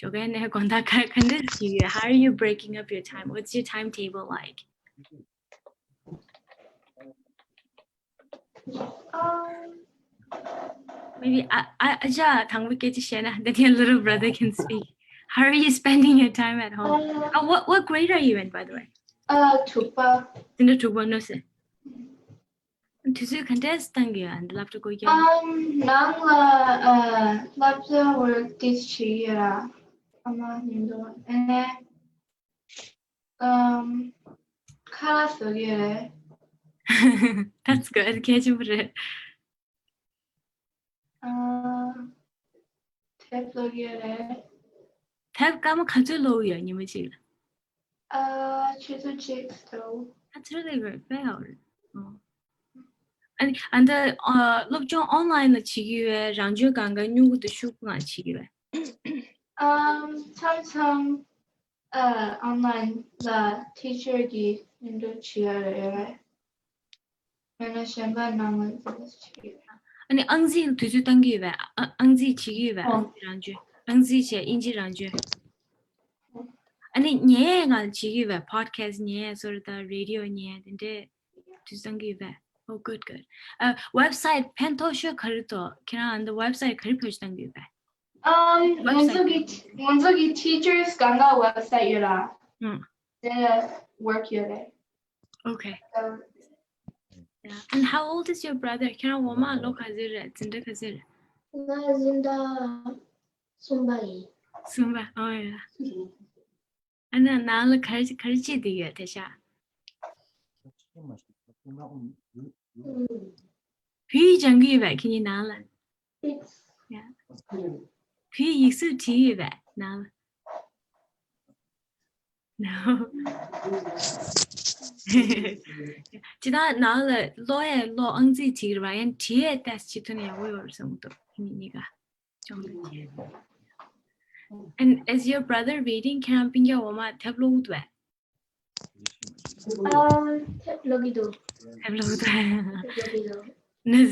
ཡོད་པས། ཞོགས་ཀས་ནས་དགོང་དག་ག་ག་འདྲས་བྱེད་ཀྱི་ཡོད། How are you breaking up your time? What's your timetable like? Um, maybe ཨ་ཨ་ཨ་ཅག་དང་པོ་སྐད་ཆ་བཤད་ན། Then your little brother can speak. How are you spending your time at home? Uh, what what grade are you in, by the way? Uh, དྲུག་པ། འདི་འདྲ་དྲུག་པ་ནོ་སེ། དུས་ཚོད་ག་འདྲས་བཏང་གི་ཡོད་འདི་སློབ་གྲྭ་འགོ་རྒྱབ། Um, ནང་ལ་ཨ་སློབ་གྲྭ་work དེ་བྱེད་ཀྱི་ཡོད། ཨ་མ་ཉིན་དུ་ཨ་ནེ། Um, ཁ་ལག་བཟོ་གི་རེད། That's good. གལ་ཆེན་པོ་རེད། ཨ་དེབ་ཀློག་གི་རེད། དེབ་སྐར་མ་ག་ཚོད་ཀློག་གི་ཡོད་ཉི་མ་གཅིག་ལ། ཨ་ཆུ་ཚོད་གཅིག་ཙམ། That's really good. དཔེ་ཡག་རེད། ཨ་ནི་ཨ་ད་སློབ་སྦྱོང་online ལ་བྱེད་ཀྱི་ཡོད། རང་ཆོས་སྒང་ག་སྨྱུ་གུ་དང་ཤོག་བུ་སྒང་བྱེད་ཀྱི་ཡོད། Um, མཚམས་མཚམས་ཨ་online ལ་teacher གི་interview བྱེད་ཡ་རེད། ཡང་ན་གཞན་པ་ནང་ལ་interview བྱེད་ཡ། ཨ་ནི་ཨང་རྩིས་དུས་ཚོད་བཏང་གི་ཡོད་པས། ཨ་ཨང་རྩིས་བྱེད་ཀྱི་ཡོད་པས། ཨང་རྩིས་རང་བྱོས། ཨང་རྩིས་བྱས་དབྱིན་ཇི་རང་བྱོས། ཨ་ནི་ཉན་ཡས་ང་བྱེད་ཀྱི་ཡོད་པས། podcast ཉན་ཡས་སོ་ར་དང་radio ཉན་ཡས་དེ་འདྲས་དུས་ཚོད་བཏང་གི་ཡོད་པས། Oh, good, good. ཨ་website ཕན་ཐོགས་ཤོས་ག་རེ་འདུག་ཁྱེད་རང་ཨ་ནི་website ག་རེ་བེད་སྤྱོད་བཏང་གི་ཡོད་པས། ཨམ་ང་ཚོ་གི་ང་ཚོ་གི་teachers གང་ག་website ཡོད་ར། ཨང་། དེ་work ཡོད་རེད། Okay. ཨམ། Yeah. And how old is your brother? ཁྱེད་རང་འོག་མ་ལོ་ག་ཚོད་རེད། འཛིན་གྲྭ་ག་ཚོད་རེད། ང་འཛིན་གྲྭ་གསུམ་པ་ཡིན། གསུམ་པ། Oh, yeah. ཨ་ནི་ནང་ལ་ག་རེ་ག་རེ་བྱེད་བསྡད་ཡོད་དེ་ཤག་བོད་ཡིག་སྦྱང་གི་ཡོད་པས་ཁྱེད་གཉིས་ནང་ལ། ཡ། བོད་ཡིག་གཟུགས་བྲིས་ཡོད་པས་ནང་ལ། ཇི་ལྟར་ནང་ལ་ཀློག་ཡས་ཀློག་ཨང་རྩིས་བྲིས་རེད་པ། ཡང་འབྲི་ཡས་ཏོག་ཙམ་བྱེད་ཐུབ་ན་ཡག་པོ་ཡོད་རེད་བསམ་གྱི་འདུག་ཁྱེད་གཉིས་གཉིས་ཀ། And is your brother reading? ཁྱེད་རང་སྤུན་ཀྱག་འོག་མ་དེབ་ཀློག་གི་འདུག་པས། ཨ། དེབ་ཀློག་གི་འདུག་དེབ་ཀློག་གི་འདུག་དེབ་ཀློག་གི་འདུག་ནས།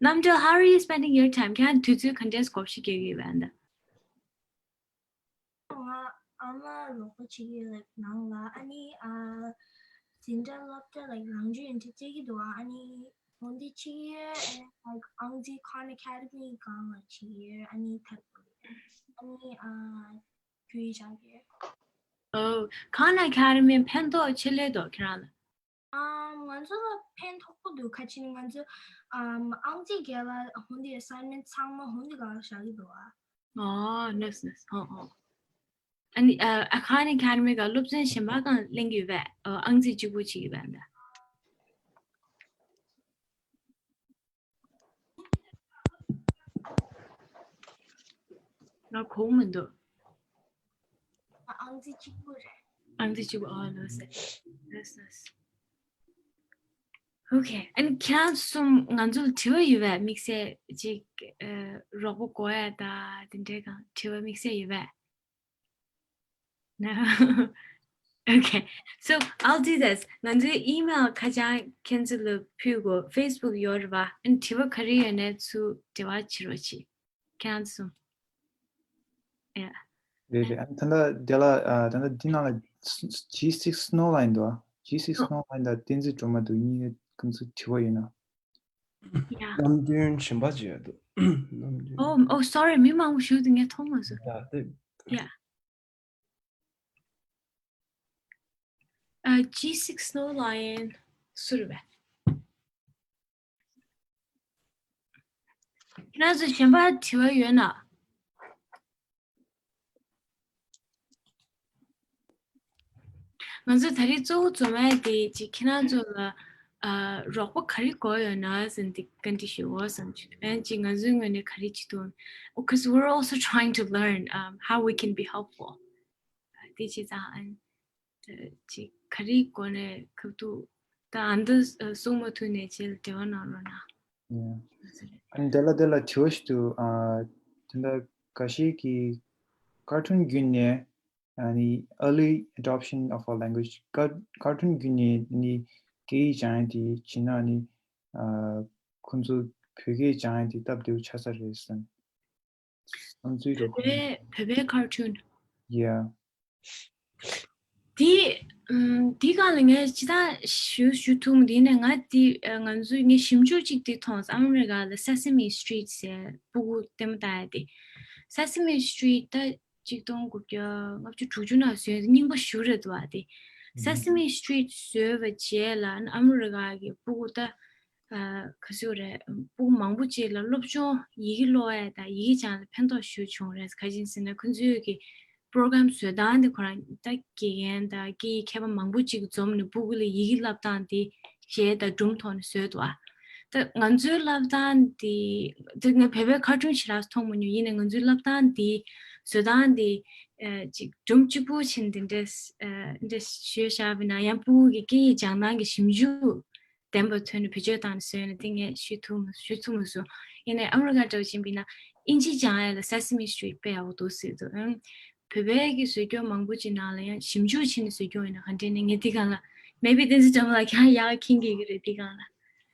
ནམ་རྒྱལ། how are you spending your time? ཁྱེད་རང་དུས་ཚོད་ག་འདྲས་བགོ་བཤའ་རྒྱག་གི་ཡོད་པས་ཨ་ནི། ང་ཨ་མ་རོགས་པ་བྱེད་ཀྱི་ཡོད་ནང་ལ། ཨ་ནི་ཨ་འཛིན་གྲྭ་སློབ་གྲྭ་ལ་རང་འཇུས་ཡན་ཆད་བྱེད་ཀྱི་འདུག་ཨ་ནི་འོན་ཏེ་བྱེད་ཀྱི་ཡོད། ཨ་ནི་ཨང་རྩིས་Khan Academy སྒང་ལ་བྱེད་ཀྱི་ཡོད། ཨ་ནི་ཐབས་ཨ་ནི་ཨ་བོད་ཡིག་སྦྱང་གི་ཡོད། Oh, Khan Academy ཕན་ཐོགས་ཆེ་ལོས་འདུག་ཁྱེད་རང་ལ། ཨམ། ང་ཚོ་ལ་ཕན་ཐོགས་པོ་འདུག་ཁ་ཅིག་ང་ཚོ་ཨམ་ཨང་རྩིས་རྒྱབ་ལ་འོན་ཏེ་assignment ཚང་མ་འོན་ཏེ་ག་ལ་བཞག་གི་འདུག་ཨ། Oh, nice, nice. Oh, oh. ཨ་ནི་ཨ་Khan Academy ག་སློབ་ཚན་གཞན་པ་གང་ལེན་གྱི་ཡོད་པས། ཨ་ཨང་རྩིས་གཅིག་པོ་བྱེད་ཀྱི་ཡོད་པས་འདི། ང་གོ་མི་འདུག་ཨང་རྩིས་གཅིག་པོ་རེད། ཨང་རྩིས་གཅིག་པོ། ཨོ་ལགས་སོ། ལགས་སོ། Okay. ཨ་ནི་ཁྱེད་རང་གསུམ་ང་ཚོ་ལ་དྲི་བ་ཡོད་པས། དམིགས་བསལ་ཅིག་ཨ་རོགས་པ་དགོས་ཡ་ད་དེ་འདྲའི་གང་དྲི་བ་དམིགས་བསལ་ཡོད་པས། Okay. So I'll do this. ང་ཚོའི་email ཁ་བྱང་ཁྱེད་ཚོ་ལ་ཕུལ་གོ། Facebook ཡོད་རེད་པ། ཨ་ནི་དྲི་བ་ག་རེ་ཡོད་ནའི་ཚུར་འབྲེལ་བ་བྱེད་རོགས་གྱིས། ཁྱེད་རང་གསུམ། Yeah. རེད་རེད། ཨ་ནི་ད་ལྟ་དེ་ལ་ཨ་ད་ལྟ་འདི་ནང་ལ་G six Snow Line འདུག G six Snow Line དང་བསྟན་འཛིན་སྒྲོལ་མ་འདུག་གཉིས་ཀ་ཚོ་དྲི་བ་ཡོད་ན། Yeah. ནམ་རྒྱུན་གཞན་པ་ཅིག་ཡོད་འདུག་ནམ་རྒྱུན། Oh, oh, sorry. མི་མང་པོ་ཞུགས་འདུག་ངས་མཐོང་མ་སོང་། Yeah, དེ། Yeah. ཨ་G six Snow Line སུ་རེད་པས། ཁྱེད་རང་ཚོ་གཞན་པ་དྲི་བ་ཡོད་ན། ང་ཚོ་ད་རེས་གཙོ་བོ་འཛོམས་ཡ་དེ་ཅིག་ཁྱེད་རང་ཚོ་ལ་ཨ་རོགས་པ་ག་རེ་དགོས་ཡོད་ན་ཟེར་ཏེ་བཀའ་འདྲི་ཞུ་འོ་བསམ་བྱུང་། ཨ་ཅིག་ང་ཚོའི་ངོས་ནས་ག་རེ་བྱེད་ཐུབ། Oh, 'cause we're also trying to learn, um, how we can be helpful. དེ་བྱས་ཙང་ཨ་ཅིག་ག་རེ་དགོས་ནའི་ཁག་འདུག་ད་ཨ་འདི་གསུང་མ་ཐུབ་ནའི་ཅིག་འབྲེལ་བ་གནང་རོགས་གནང་། Yeah. ཨ་ནི་དེ་ལ་དེ་ལ་དྲི་བ་ཞིག་འདུག་ཨ་དེ་འདྲ་འགའ་ཤས་ཀྱིས་ཀར་ཊུན་བརྒྱུད་ནས་ཨ་ནི་early adoption of our language. ཀར་ཀར་ཊུན་བརྒྱུད་ནས་ཨ་ནི་སྐད་ཡིག་སྦྱང་ཡ་དེ་བྱས་ན་ཨ་ནི་ཨ་ཁོང་ཚོ་བོད་སྐད་སྦྱང་ཡ་དེ་སྟབས་བདེ་པོ་ཆགས་ས་རེད་བསམ། ང་ཚོའི་རོགས་པ། བོད་པའི་བོད་པའི་ཀར་ཊུན། Yeah. དེ་ཨམ་དེ་སྒང་ལ་ངས་ཅི་ལྟར་ཞུ་ཞུ་ཐུབ་མི་འདུག་ཡིན་ནའི་ང་དེ་ཨ་ང་ཚོས་ངས་ཞིབ་འཇུག་ཅིག་དེ་མཐོང་སོང་། ཨ་མི་རི་ཀ་ལ་Sesame Street ཟེར་ཕྲུ་གུ་ལྟད་མོ་ལྟ་ཡ་དེ། Sesame Street ད་གཅིག་སྟོང་དགུ་བརྒྱ་ལྔ་བཅུ་དྲུག་ཅུ་ནང་བཟོས་རྙིང་པ་ཞེ་པོ་རེད་འདུག་པ་དེ། Sesame Street བཟོས་པའི་རྗེས་ལ་ཨ་མི་རི་ཀ་གི་ཕྲུ་གུ་ད་ཨ་ག་ཚོད་རེད། ཕྲུ་གུ་མང་པོ་ཅིག་ལ་སློབ་སྦྱོང་ཡི་གེ་ཀློག་ཡས་དང་ཡི་གེ་སྦྱང་ཡས་ལ་ཕན་ཐོགས་ཞེ་པོ་བྱུང་རེད། ག་རེ་ཡིན་ཟེར་ན་ཁོ་ཚོའི་གི་པོ་རོ་གྷ་རམ་བཟོ་སྟངས་དེ་ཁོ་རང་ད་དགེ་རྒན་དང་སྐད་ཡིག་མཁས་པ་མང་པོ་ཅིག་འཛོམས་ནས་ཕྲུ་གུ་ལ་ཡི་གེ་བསླབ་སྟངས་དེ་གཞས་དང་སྒྲུང་ཐོག་ནས་བཟོས་འདུག་ཨ། ད་ང་ཚོའི་བསླབ་སྟངས་དེ་ད་ངས་བོད་པའི་ཀར་ཊུན་ཞེ་དྲག་མཐོང་མ་མྱོང་། ཡིན་ནའི་ང་ཚོའི་བསླབ་སྟངས་དེ་བཟོ་སྟངས་དེ་ཨ་ཅིག་སྒྲུང་གཅིག་པུ་བྱས་ནས་དེ་འདྲས་ཨ་འདྲས་བཟོས་བཞག་པ་ཡིན་ན། ཡང་ཕྲུ་གུ་གི་སྐད་ཡིག་སྦྱང་སྟངས་ཀྱི་ཞིབ་འཇུག་ལྡན་པ་ཐོན་ནས་བེད་སྤྱོད་བཏང་ནས་བཟོས་ན་དེ་ངས་ཞུ་ཐུབ་མ་ཞུ་ཐུབ་མ་སོང་། ཡིན་ནའི་ཨ་མི་རི་ཀ་འདྲ་བ་ཕྱིན་པ་ཡིན་ན་དབྱིན་ཇི་སྦྱང་ཡས་ལ་Sesame Street དཔེ་ཡག་པོ་འདུག་ཟེར་འདུག་ཨང་། བོད་པའི་གི་བཟོ་སྐྱོར་མང་པོ་ཅིག་ནང་ལ་ཡང་ཞིབ་འཇུག་བྱས་ནས་བཟོ་སྐྱོར་ཡིན་ན་ག་འདྲས་ནས། ངས་འདི་སྒང་ལ་maybe བསྟན་འཛིན་སྒྲོལ་མ་ལགས་ཁྱེད་རང་ཡག་མཁྱེན་གྱི་ཡོད་ཀྱི་རེད། འདི་སྒང་ལ།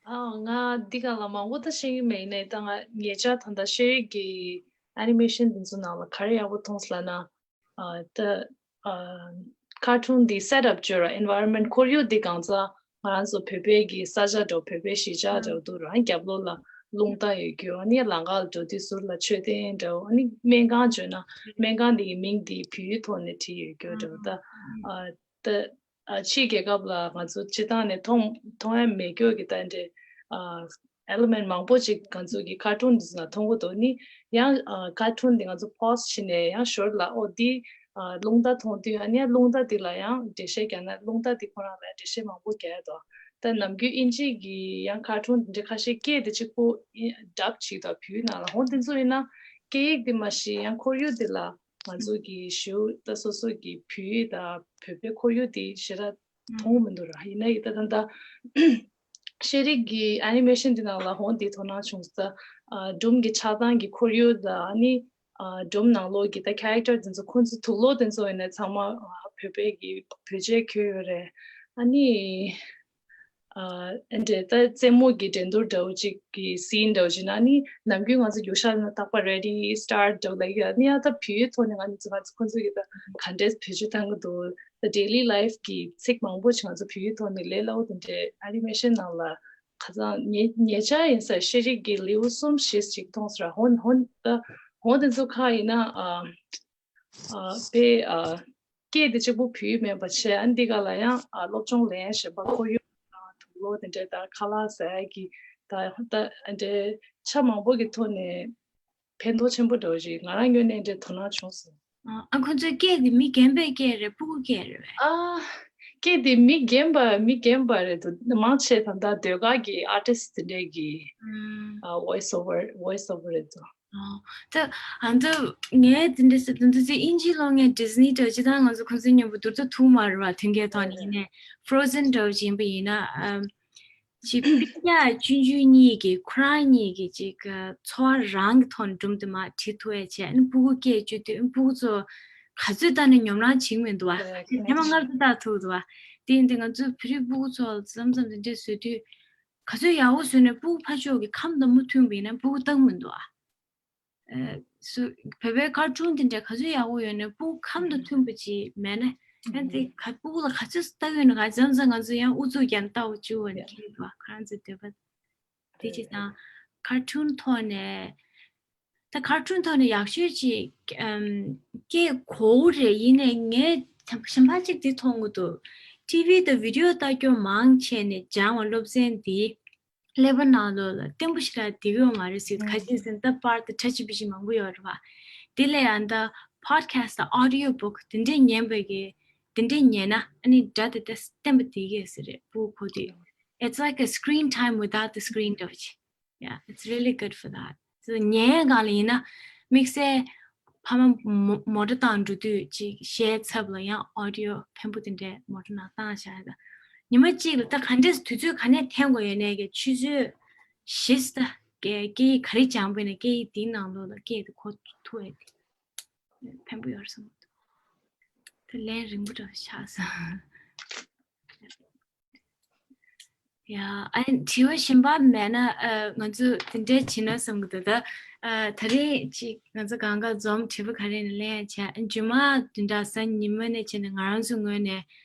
ཨ། ང་འདི་ག་ལ་མང་པོ་ད་ཤེས་ཀྱི་མེད་ནས། ད་ང་ཉེ་ཆར་ད་ལྟ་ཤེས་རིག་གི་ཨེ་ནི་མེ་ཤན་འདི་ཚོ་ནང་ལ་ག་རེ་ཡག་པོ་མཐོང་སོང་ལབ་ན། ཨ། ད་ཨ། ཁར་ཊུན་འདི་སེ་ཊི་ཨབ་བྱོས་ར། ཨེན་ཝའི་རོན་མེན་ཊི་ཁོར་ཡུག་འདི་གང་ཚ་ང་རང་ཚོ་བོད་པའི་གི་ས་ཆ་འདྲ་བོ། བོད་པའི་གཞིས་ཆགས་འདྲ་བོ་འདུག་ར། རྒྱབ་ལོགས་ལ་རླུང་རྟ་ཡོད་རྒྱུ། ཨ་ནི་ལམ་ཁ་ལ་འགྲོ་དུས་ཟུར་ལ་མཆོད་རྟེན་འདྲ་བོ། ཨ་ནི་སྨན་ཁང་བྱོས་ན་སྨན་ཁང་འདི་གི་མིང་འདི་བོད་ཡིག་ཐོག་ནས་བྲིས་ཡོད་རྒྱུ་འདྲ་བོ། ད་ཨ། ད་ཨ། ཕྱིའི་རྒྱལ་ཁབ་ལ་ང་ཚོ་སྤྱིར་བཏང་ནས་མཐོང་མཐོང་ཡ་མེད་རྒྱུ་གི་ད་འདྲའི་ཨ། ཨེ་ལི་མེན་ཊི་མང་པོ་ཅིག་ང་ཚོ་གི་ཁར་ཊུན་འདི་ཚོ་ནང་མཐོང་གི་འདུག་ནི་ཡང་ཨ། ཁར་ཊུན་འདི་ང་ཚོ་པོ་སི་ཊི་བྱས་ནས་ཡང་ཞོར་ལ། ཨོ། འདི་ཨ། རླུང་རྟ་མཐོང་དུས། ཨ་ནི་ཡང་རླུང་རྟ་འདི་ལ་ཡང་འགྲེལ་བཤད་རྒྱག་ན། རླུང་རྟ་འདི་ཁོ་རང་ལ་འགྲེལ་བཤད་མང་པོ་རྒྱག་ཡ་འདུག་ད་ནམ་རྒྱུན་དབྱིན་ཇི་གི་ཡང་ཁར་ཊུན་འདི་འདྲ་ཁ་ཤས་སྐད་དེ་གཅིག་པོ་ཌབ་བྱས་འདུག་བོད་ཡིག་ནང་ལ། འོ་འདི་ཚོ་ཡིན་ན་སྐད་ཡིག་འདི་མ་གཞི་ཡང་ཁོར་ཡུག་འདི་ལ་ང་ཚོ་གི་ཞུ་ད་སོ་སོ་གི་བོད་ཡིག་དང་བོད་པའི་ཁོར་ཡུག་འདི་ཞེ་དྲག་མཐོང་གི་མི་འདུག་ར། ཡིན་ན་ཡང་ད་ད་ལྟ་ཤེས་རིག་གི་ཨེ་ནི་མེ་ཤན་འདི་ནང་ལ་འོ་འདི་དོ་སྣང་བྱུང་སོང་། ཨ། སྒྲུང་གི་ཆགས་སྟངས་ཀྱི་ཁོར་ཡུག་དང་། ཨ་ནི་ཨ། སྒྲུང་ནང་ལོགས་ཀྱི་ད་ཁེ་རེག་ཊར་འདི་ཚོ། ཁོང་ཚོ་དུག་ལོག་འདི་ཚོ་ཡིན་ན་ཚང་མ་ཨ། བོད་པའི་གི་བོད་ཆས་གྱོན་ཡོད་རེད། ཨ་ནི་ཨ། ཨ་འདྲས་ད་རྩེད་མོ་གི་འགྲན་བསྡུར་འདྲ་བོ་ཅིག་གི་སི་ན་འདྲ་བོ་ཅིག་ན། ཨ་ནི་ནམ་རྒྱུན་ང་ཚོ་རྒྱུག་ཤར་ན་རྟག་པར་རེ་ཌི་སི་ཊར་ཊི་འདྲ་བོ་ལབ་ཡ། ཨ་ནི་ཡང་ད་བོད་ཡིག་ཐོག་ནས་ང་ཚོ་ང་ཚོ་ཁོང་ཚོ་གི་ད་ག་འདྲས་བེད་སྤྱོད་བཏང་གི་འདུག་ད་ཌེ་ལི་ལའིཕ་གི་ཚིག་མང་པོ་ཅིག་ང་ཚོ་བོད་ཡིག་ཐོག་ནས་ལས་སླ་བོ་དེ་འདྲས་ཨེ་ནི་མེ་ཤན་ནང་ལ་ཁ་སང་ཉེ་ཉེ་ཆར་ཡིན་ས། ཤེས་རིག་གི་ལེའུ་གསུམ་བཞི་ཅིག་མཐོང་སོང་ར། འོ་འོ་ད་འོ་དེ་ཚོ་ཁག་ཡིན་ན། ཨ། ཨ། དཔེ་ཨ། སྐད་དེ་གཅིག་པོ་བོད་ཡིག་མིན་པ་བྱས། ཨ། འདི་ག་ལ་ཡང་ཨ། སློབ་སྦྱོང་ལེན་བྱེད་པ། ཁོར་ཡུག་དང་དུག་ལོག་དེ་འདྲས་དང་ཁ་ལག་ཟ་ཡ་གི་ད་ད་ཨ་འདྲས་ཆ་མང་པོ་གི་ཐོག་ནས་ཕན་ཐོགས་ཆེན་པོ་འདྲ་བོ་ཞིག་ང་རང་ངོས་ནས་འདྲས་དོ་སྣང་བྱུང་སོང་། ཨ། ཁོང་ཚོའི་སྐད་དེ་མི་རྒན་པའི་སྐད་རེད། སྤུ་གུ་སྐད་རེད་པས། ཨ། སྐད་དེ་མི་རྒན་པ་མི་རྒན་པ་རེད་འདུག་མང་ཆེ་ད་ལྟ་ཟློས་གར་གྱི་ཨར་ཊིསི་དེ་འདྲས་ཀྱི་ཨ། ཝོ་ཡིས་ཨོ་ཝར་ཝོ་ཡིས་ཨོ་ཝར་རེད་འདུག་ཨོ། ད་ཨ་ད་ངས་དེ་འདྲ་ཟེར་དུས་ཚོད་དབྱིན་ཇི་ལོ་ངས་ཌི་སི་ནི་འདྲ་ཅི་དང་ང་ཚོ་ཁོང་ཚོའི་མཉམ་པོ་བསྡུར་ཚོད་ཐུག་མ་རེད་པ། དོན་གྱི་ཐོག་ནས་ཡིན་ནའི་ཕོ་རོ་ཟན་འདྲ་བོ་ཅིག་ཡིན་པ་ཡིན་ན། ཨམ། ཅིག་སྤུན་ཀྱག་ཆུང་ཆུང་གཉིས་ཀྱིས་ཁོ་རང་གཉིས་ཀྱི་ཅིག་འཚོ་བ་རང་གི་ཐོག་ནས་སྒྲུང་དེ་མར་བྲིས་ཐུབ་ཡ་བྱས། ཨ་ནི་སྤུ་གུ་སྐད་བཅུག་དུས་ཨ་ནི་སྤུ་གུ་ཚོ་ག་ཚོད་ལྟ་ནས་ཉོབ་སྣང་བྱེད་ཀྱི་མི་འདུག་པ། ཐེངས་མ་ལྔ་བཅུ་ལྟ་ཐུབ་འདུག་པ། དེ་ཡིན་དུས་ང་ཚོ་བོད་རིགས་སྤུ་གུ་ཚོ་ལ་མཚམས་མཚམས་དེ་འདྲས་བཟོས་དུས་ག་ཚོད་ཡག་པོ་བཟོས་ནས་སྤུ་གུ་ཕར་ཕྱོགས་ཀྱི་ཁམས་དང་མ་མཐུན་པ་ཡིན་ན་སྤུ་གུ་ལྟ་གི་མི་འདུག་པ། ཨ། སུ་བོད་པའི་ཀར་ཊུན་དེ་འདྲ་ག་ཚོད་ཡག་པོ་ཡོད་ནའི་སྤུ་གུ་ཁམས་དང་མཐུན་པ་ཅིག་མེད་ན། ཨ་ནི་དེ་ག་སྤུ་གུ་ལ་ག་ཚོད་ལྟ་གི་ཡོད་ན། ག་ཙམ་ཙམ་ང་ཚོ་ཡང་ཨུ་ཚུགས་རྒྱག་ནས་ལྟ་བ་བཅུག་པ་ནི་ཁྱེད་ཀྱི་བ་ཁོ་རང་ཚོའི་འདོད་པ་དེ་ཅིག་དང་། ཀར་ཊུན་ཐོག་ནས་ད་ཀར་ཊུན་ཐོག་ནས་ཡག་ཤོས་ཅིག་ཨམ། སྐད་གོ་གི་རེད། ཡིན་ནའི་ངས་གཞན་པ་ཅིག་དེ་མཐོང་གི་འདུག་ཊི་ཝི་དང་བི་ཌི་ཡོ་ལྟ་སྐྱོར་མང་ཆེ་ནས་སྦྱངས་པ་སློབ་ཚན་འདི། ཀླད་པ་ནང་ལོགས་ལ་བརྟན་པོ་ཞེ་དྲག་བསྡད་ཡོད་མ་རེད་ཟེར། ཁ་ཅིག་ཟེར་ན་ད་པར་དང་ཁྲ་ཆིལ་པི་ཆིལ་མང་པོ་ཡོད་རེད་པ། དེ་ལས་ཡང་ད་པོ་ཌི་ཁ་སི་ཊི་དང་ཨོ་ཌི་ཡོ་བུག་དེ་འདྲས་ཉན་པ་གི་དེ་འདྲས་ཉན་ན་ཨ་ནི་སྒྲ་དེ་ད་བརྟན་པོ་བསྡད་ཀྱི་ཟེར་རེད། སྤུ་གུ་གོ་དུས། It's like a screen time without the screen འདྲ་བོ་ཅིག Yeah, it's really good for that. So ཉན་ཡ་སྒང་ལ་ཡིན་ན་དམིགས་བསལ་ཕ་མ་མོ་མོ་ཊ་བཏང་འགྲོ་དུས་ཅིག་གཞས་ཚབ་ལ་ཡང་ཨོ་ཌི་ཡོ་ཕན་པོ་དེ་འདྲས་མོ་ཊ་ནང་བཏང་བཞག་ཡ་དང་། ཉི་མ་གཅིག་ལ་ད་ག་འདྲས་དུས་ཚོད་ག་ནས་འཐེན་དགོས་ཡོད་ནའི་གི་ཆུ་ཚོད་བཞི་ཙམ་སྐད་སྐད་ཡིག་ག་རེ་སྦྱངས་པ་ཡིན་ན་སྐད་ཡིག་དེའི་ནང་ལོགས་ལ་སྐད་དེ་གོ་ཐུབ་ཡ་དེ་ཕན་པོ་ཡོད་རེད་བསམ་གྱི་འདུག་ད་ལན་རིང་པོ་འདྲ་བོ་ཆགས་སོང་། ཡ། ཨ་ནི་དྲི་བ་གཞན་པ་མེད་ན། ཨ། ང་ཚོ་དེ་འདྲས་བྱེད་ན་བསམ་གྱི་འདུག་ད། ཨ། ད་རེས་ཅིག་ང་ཚོ་གང་ག་འཛོམས། དྲི་བ་ག་རེ་ཡིན་ན་ལན་ཡང་བྱས། ཨ། རྗེས་མ་དེ་འདྲ་གཟའ་ཉི་མ་ནས་བྱས་ནས་ང་རང་ཚོའི་ངོས་ནས།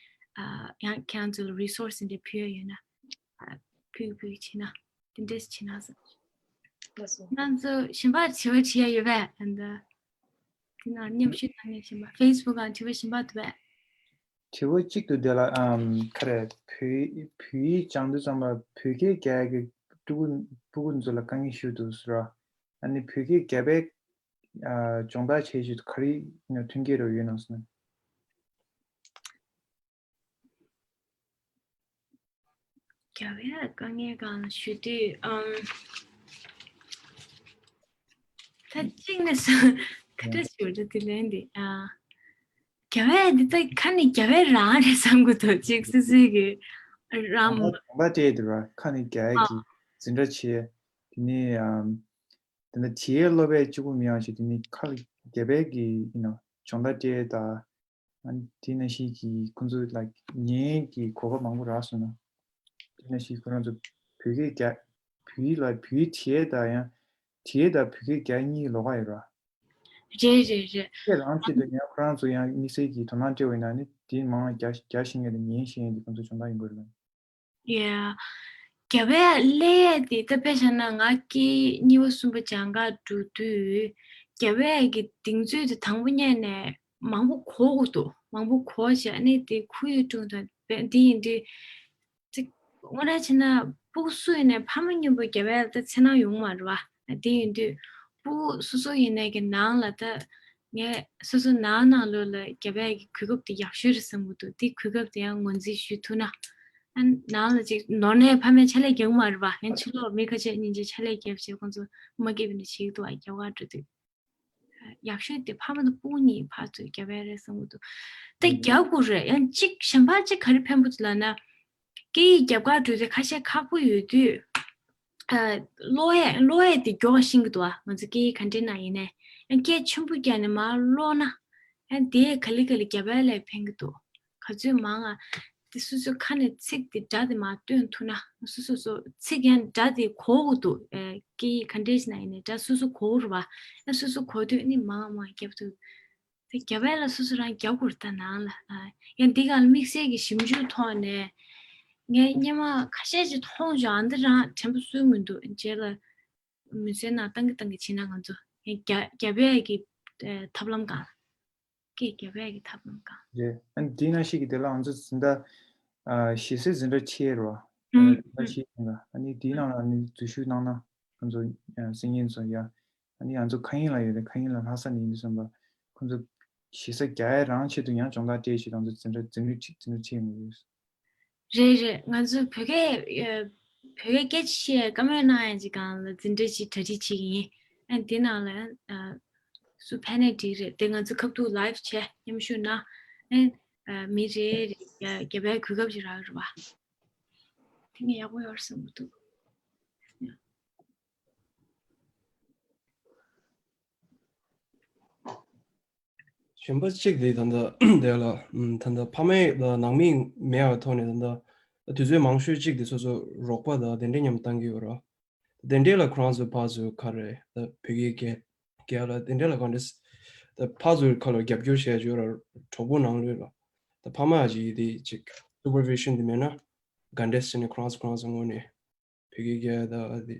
ཨ། ཡང་ཁྱེད་རང་ཚོ་ལ་རི་སོར་སི་དེ་འདྲ་ཕུལ་ཡ་ཡོད་ན། ཨ། ཕུལ་ཕུལ་བྱེད་ན། དེ་འདྲས་བྱེད་ན་བསམ། ལགས་སོ། ང་ཚོ་གཞན་པ་དྲི་བ་དྲི་ཡ་ཡོད་པས། ཨ། ད་དེ་ནང་མཉམ་ཞུགས་གནང་མཁན་གཞན་པ། ཕེ་སི་བུག་སྒང་དྲི་བ་གཞན་པ་འདུག་པས། དྲི་བ་གཅིག་འདུག་དེ་ལ། ཨམ། ག་རེ། བོད་བོད་ཡིག་སྦྱང་དུས་ཙམ་པ་བོད་སྐད་རྒྱག་ཡ་གི་ཕྲུ་གུ་ཕྲུ་གུ་ཚོ་ལ་དཀའ་ངལ་ཞིག་འདུག་ཟེར་བ། ཨ་ནི་བོད་སྐད་རྒྱབ་པའི། ཨ། སྦྱོང་བརྡར་བྱེད་ཆེད་དུ་ག་རེ་མཐུན་རྐྱེན་རེ་ཡོད་ན་ཟེར་ན། རྒྱབ་ཡ་དཀའ་ངལ་སྒང་ལ་ཞུ་དུས། ཨམ། ད་གཅིག་ནས་སུ་ག་འདྲ་ཞུ་རེད་དེ་ལན་འདི། ཨ། རྒྱབ་ཡ་འདི་ད་ཁ་ནས་རྒྱབ་ཡ་རང་རེད་བསམ་གྱི་འདུག་གཅིག་སི་སི་གི་རང་། སྦྱོང་བརྡར་སྤྲད་དེ་ར། ཁ་ནས་རྒྱབ་ཡ་གི་འཛིན་གྲྭ་བྱས། དེ་ནས། ཨམ། དེ་ནས་དེའི་སློབ་པའི་གཅིག་པུ་མི་ཡང་ཞིག་དེ་ནས་ཁ་ལ་རྒྱབ་ཡ་གི་ཡིན་ནོ། སྦྱོང་བརྡར་སྤྲད་ད། ཨ། དེ་ནང་བཞིན་གྱི་ཁོང་ཚོ་ལ་ཉན་གྱི་གོ་སྐབས་མང་པོ་རག་སོང་ན། དེ་ནང་བཞིན་ཁོ་རང་ཚོ་ བོད་སྐད་རྒྱག་བོད་ཡིག་ལ་བོད་ཡིག་བྲིས་ཡས་དང་ཡང་བྲིས་ཡས་དང་བོད་སྐད་རྒྱག་ཡས་གཉིས་ཀྱི་ལོགས་ཀ་ཡོད་ར། རེད་རེད་རེད། ཁྱེད་རང་ཆེད་དུ་ཡང་ཁོ་རང་ཚོ་ཡང་དམིགས་བསལ་གྱི་དོ་སྣང་སྤྲད་པ་ཡིན་ན་ནི་དེ་མང་རྒྱ་རྒྱ་ཤེས་མཁན་དང་ཉན་ཤེས་མཁན་དེ་ཁོང་ཚོ་སྦྱོང་བརྡར་ཡོང་གི་རེད། ཡ། རྒྱ་བལ་སླེབས་ཡས་དེ་ད་དཔེ་བཞག་ན་ང་སྐད་གཉིས་པ་གསུམ་པ་སྦྱང་ག་འགྲོ་དུས་རྒྱ་བལ་གྱི་གདེང་ཚོད་དེ་དང་པོ་ཉིད་ནས་མང་པོ་གོ་དགོས་འདུག་མང་པོ་གོ་བྱས་ཨ་ནི་དེ་ཁོར་ཡུག་སྲུང་དང་དེ་ཡིན་དུས། ཅིག་དངོས་གནས་བྱས་ན་སྤུ་གུ་སུ་ཡིན་ནའི་ཕ་མ་གཉིས་པོ་རྒྱ་བལ་ད་འཚེར་སྣང་ཡོང་མ་རེད་བ། དེ་ཡིན་དུས་སྤུ་གུ་སོ་སོ་ཡིན་ནའི་གི་ནང་ལ་ད་ངས་སོ་སོ་ནང་ནང་ལོགས་ལ་རྒྱ་བལ་གྱི་གོ་སྐབས་དེ་ཡག་ཤོས་རེད་བསམ་གྱི་འདུག་དེ་གོ་སྐབས་དེ་ཡང་ངོས་འཛིན་ཞུ་ཐུབ་ན། ཨ་ནང་ལ་ཅིག་ནོར་ནའི་ཕ་མས་ཕྱག་ལས་རྒྱག་གི་མ་རེད་བ། ཡང་ཕྱི་ལོགས་མི་ཁ་ཤས་སྙིང་རྗེ་ཕྱག་ལས་རྒྱབ་བྱས་ཁོང་ཚོ་མ་སྐྱིད་པ་ནས་བྱེད་ཀྱི་འདུག་བ། རྒྱ་གར་འགྲོ་དུས། ཡག་ཤོས་དེ་ཕ་མ་དང་སྤུ་གུ་གཉིས་ཕར་ཚུར་རྒྱབ་ཡ་རེད་བསམ་གྱི་འདུག་ད་རྒྱག་དགོས་རེད། ཡང་གཅིག་གཞན་པ་གཅིག་ག་རེ་ཕན་པོ་འདུག་ལབ་ན། སྐད་ཡིག་རྒྱབ་ཁ་འགྲོ་དུས་ཁ་ཤས་ཁག་པོ་ཡོད་དུས། ཨ། ཀློག་ཡས་ཀློག་ཡས་དེ་མགྱོགས་ཤེས་ཀྱི་འདུག་ཨ། ང་ཚོ་སྐད་ཡིག་ག་འདྲ་ན་ཡིན་ནའི། ཡང་སྐད་ཆེན་པོ་བརྒྱབ་ནས་མར་ཀློག་ན། ཡང་དེ་ག་ལེ་ག་ལེ་རྒྱབ་ཡ་ལ་ཕན་གྱི་འདུག་ག་ཚོད་མང་ང་། དེ་སོ་སོའི་ཁ་ནས་ཚིག་དེ་སྒྲ་དེ་མར་བཏོན་ཐུབ་ན། སོ་སོ་སོ་ཚིག་ཡང་སྒྲ་དེ་གོ་གི་འདུག་ཨེ། སྐད་ཡིག་ག་འདྲས་ཤིག་ན་ཡིན་ནའི་སྒྲ་སོ་སོ་གོ་གི་རེད་བ། ཨ། སོ་སོ་གོ་དུས་ནི་མང་མང་རྒྱབ་ཐུབ། དེ་རྒྱབ་ཡ་ལ་སོ་སོ་རང་རྒྱབ་དགོས་རེད་ད་ནང་ལ། ཨ། ཡང་འདི་ག་ལ་དམིགས་བསལ་གྱི་ཞིབ་འཇུག་ཐོག་ནས་ངས་སྔོན་མ་ཁ་ཤས་ཅིག་མཐོང་བྱུང་། ཨ། འདི་རང་དྲན་པ་གསོས་མི་འདུག་རྗེས་ལ་མུན་སེལ་ནང་བཏང་གི་བཏང་གི་བྱས་ན་ང་ཚོ་ཡང་རྒྱ་རྒྱབ་ཡ་གི་ཨེ། ཐབས་ལམ་གང་། སྐད་རྒྱབ་ཡ་གི་ཐབས་ལམ་གང་། རེད། ཨ་ནི་དེའི་ནང་བཞིན་གྱི་དེ་ལ་ང་ཚོ་འཛིན་གྲྭ། ཨ། ཞེ་སའི་འཛིན་གྲྭ་ཕྱེ་རོ། ཨ། ཨུམ། འཛིན་གྲྭ་ཕྱེ་ཡིན་ལ། ཨ་ནི་དེའི་ནང་ལ་ཨ་ནི་འཛུལ་ཞུགས་གནང་ན་ང་ཚོ་སེམས་ངན་ཚོ་ཡ། ཨ་ནི་ང་ཚོ་མཁའ་དབྱིངས་ལ་ཡོད་རེད། མཁའ་དབྱིངས་ལ་ལྷ་ས་ནས་ཡིན་དུས་ཙམ་པ་ཁོང་ཚོ་ཞེ་ས་རྒྱག་ཡ་རང་ཆེད་དུ་ཡང་སྦྱོང་བརྡར་སྤྲད་ཞིག་ང་ཚོ་འཛིན་གྲྭ་འཛིན་གྲྭ་ཕྱེ་འཛིན་གྲྭ་ཕྱེ་ཡོང་གི་ཡོད། རེད་རེད། ང་ཚོ་བོད་སྐད་ཨ། བོད་སྐད་སྐད་ཆ་བཤད་བཀའ་མོལ་གནང་ཡ་ཅིག་སྒང་ལ་འཛིན་གྲྭ་ཅིག་གྲ་སྒྲིག་བྱེད་ཀྱི་ཡིན། ཨ། དེ་ནང་ལ་ཨ། སུ་ཕེབས་ནའི་འགྲིག་རེད། དེ་ང་ཚོ་ཁ་ཐུག་ལའིབ་བྱས་མཉམ་ཞུགས་གནང་། ཨ། མི་རེ་རེ་རྒྱ་རྒྱབ་ཡ་གོ་སྐབས་ཅིག་རག་རེད་བ། དེ་ངས་ཡག་པོ་ཡོད་རེད་བསམ་གྱི་འདུག་གཞན་པ་གཅིག་དེ་ད་ལྟ་དེ་ལ་ད་ལྟ་ཕ་མེས་ལ་ནང་མི་མེད་པའི་ཐོག་ནས་ད་ལྟ་དུས་ཚོད་མང་ཤོས་གཅིག་དེ་སོ་སོ་རོགས་པ་དང་གདན་འདྲེན་མཉམ་བཏང་གི་ཡོད་ར། གདན་འདྲེན་ལ་ཁོ་རང་ཚོ་ཕར་ཚུར་ག་རེ་ད་བོད་སྐད་རྒྱག་རྒྱག་ལ་གདན་འདྲེན་ལ་ག་འདྲས་ད་ཕར་ཚུར་ཁ་ལ་རྒྱབ་སྐྱོར་བྱས་ཡོད་ར། གྲོགས་པོ་ནང་ལོས་ལ་ད་ཕ་མ་ཅིག་དེ་ཅིག་སུ་པར་བི་ཤན་དེ་མེད་ན་ག་འདྲས་ཟེར་ནས་ཁོ་རང་ཚོ་ཁོ་རང་ཚོ་ངོས་ནས། བོད་སྐད་རྒྱག་ཡ་ད་ཨ་དེ།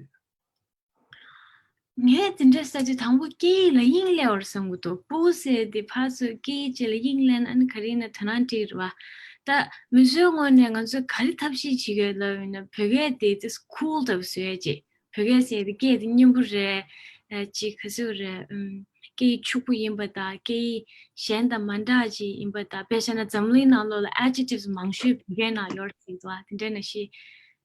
ངས་དེ་འདྲ་ཟེར་དུས་དང་པོ་སྐད་ཡིག་ལ་དབྱིངས་སླེབས་པ་རེད་བསམ་གྱི་འདུག་སྤུ་གུ་ཟེར་དེ་ཕར་ཚུར་སྐད་ཡིག་ཅིག་ལ་དབྱིངས་སླེབས་ན་ཨ་ནི་ག་རེ་ཡིན་ན་དོ་སྣང་སྤྲད་རེད་བ། ད་མི་ཚོའི་ངོས་ནས་ང་ཚོས་ག་རེ་ཐབས་ཤེས་བྱེད་ཀྱི་ཡོད་ལབ་ཡིན་ན་བོད་སྐད་དེ་ཏིས་ཁུལ་ལྟ་བུ་བཟོ་ཡ་ཅིག་བོད་སྐད་ཟེར་དེ་སྐད་དེ་སྙན་པོ་རེད། ཨ། ཅིག་ག་ཚོད་རེད། ཨུམ། སྐད་ཡིག་ཕྱུག་པོ་ཡིན་པ་དང་སྐད་ཡིག་གཞན་དང་མ་འདྲ་ཅིག་ཡིན་པ་དང་། དཔེ་བཞག་ན་འཛམ་གླིང་ནང་ལོགས་ལ་ཨེ་ཌི་ཇེག་ཊིབ་སི་མང་ཤོས་བོད་སྐད་ནང་ཡོད་རེད་ཟེར་གྱི་འདུག་བ། དེ་འདྲ་ནང་བཞིན།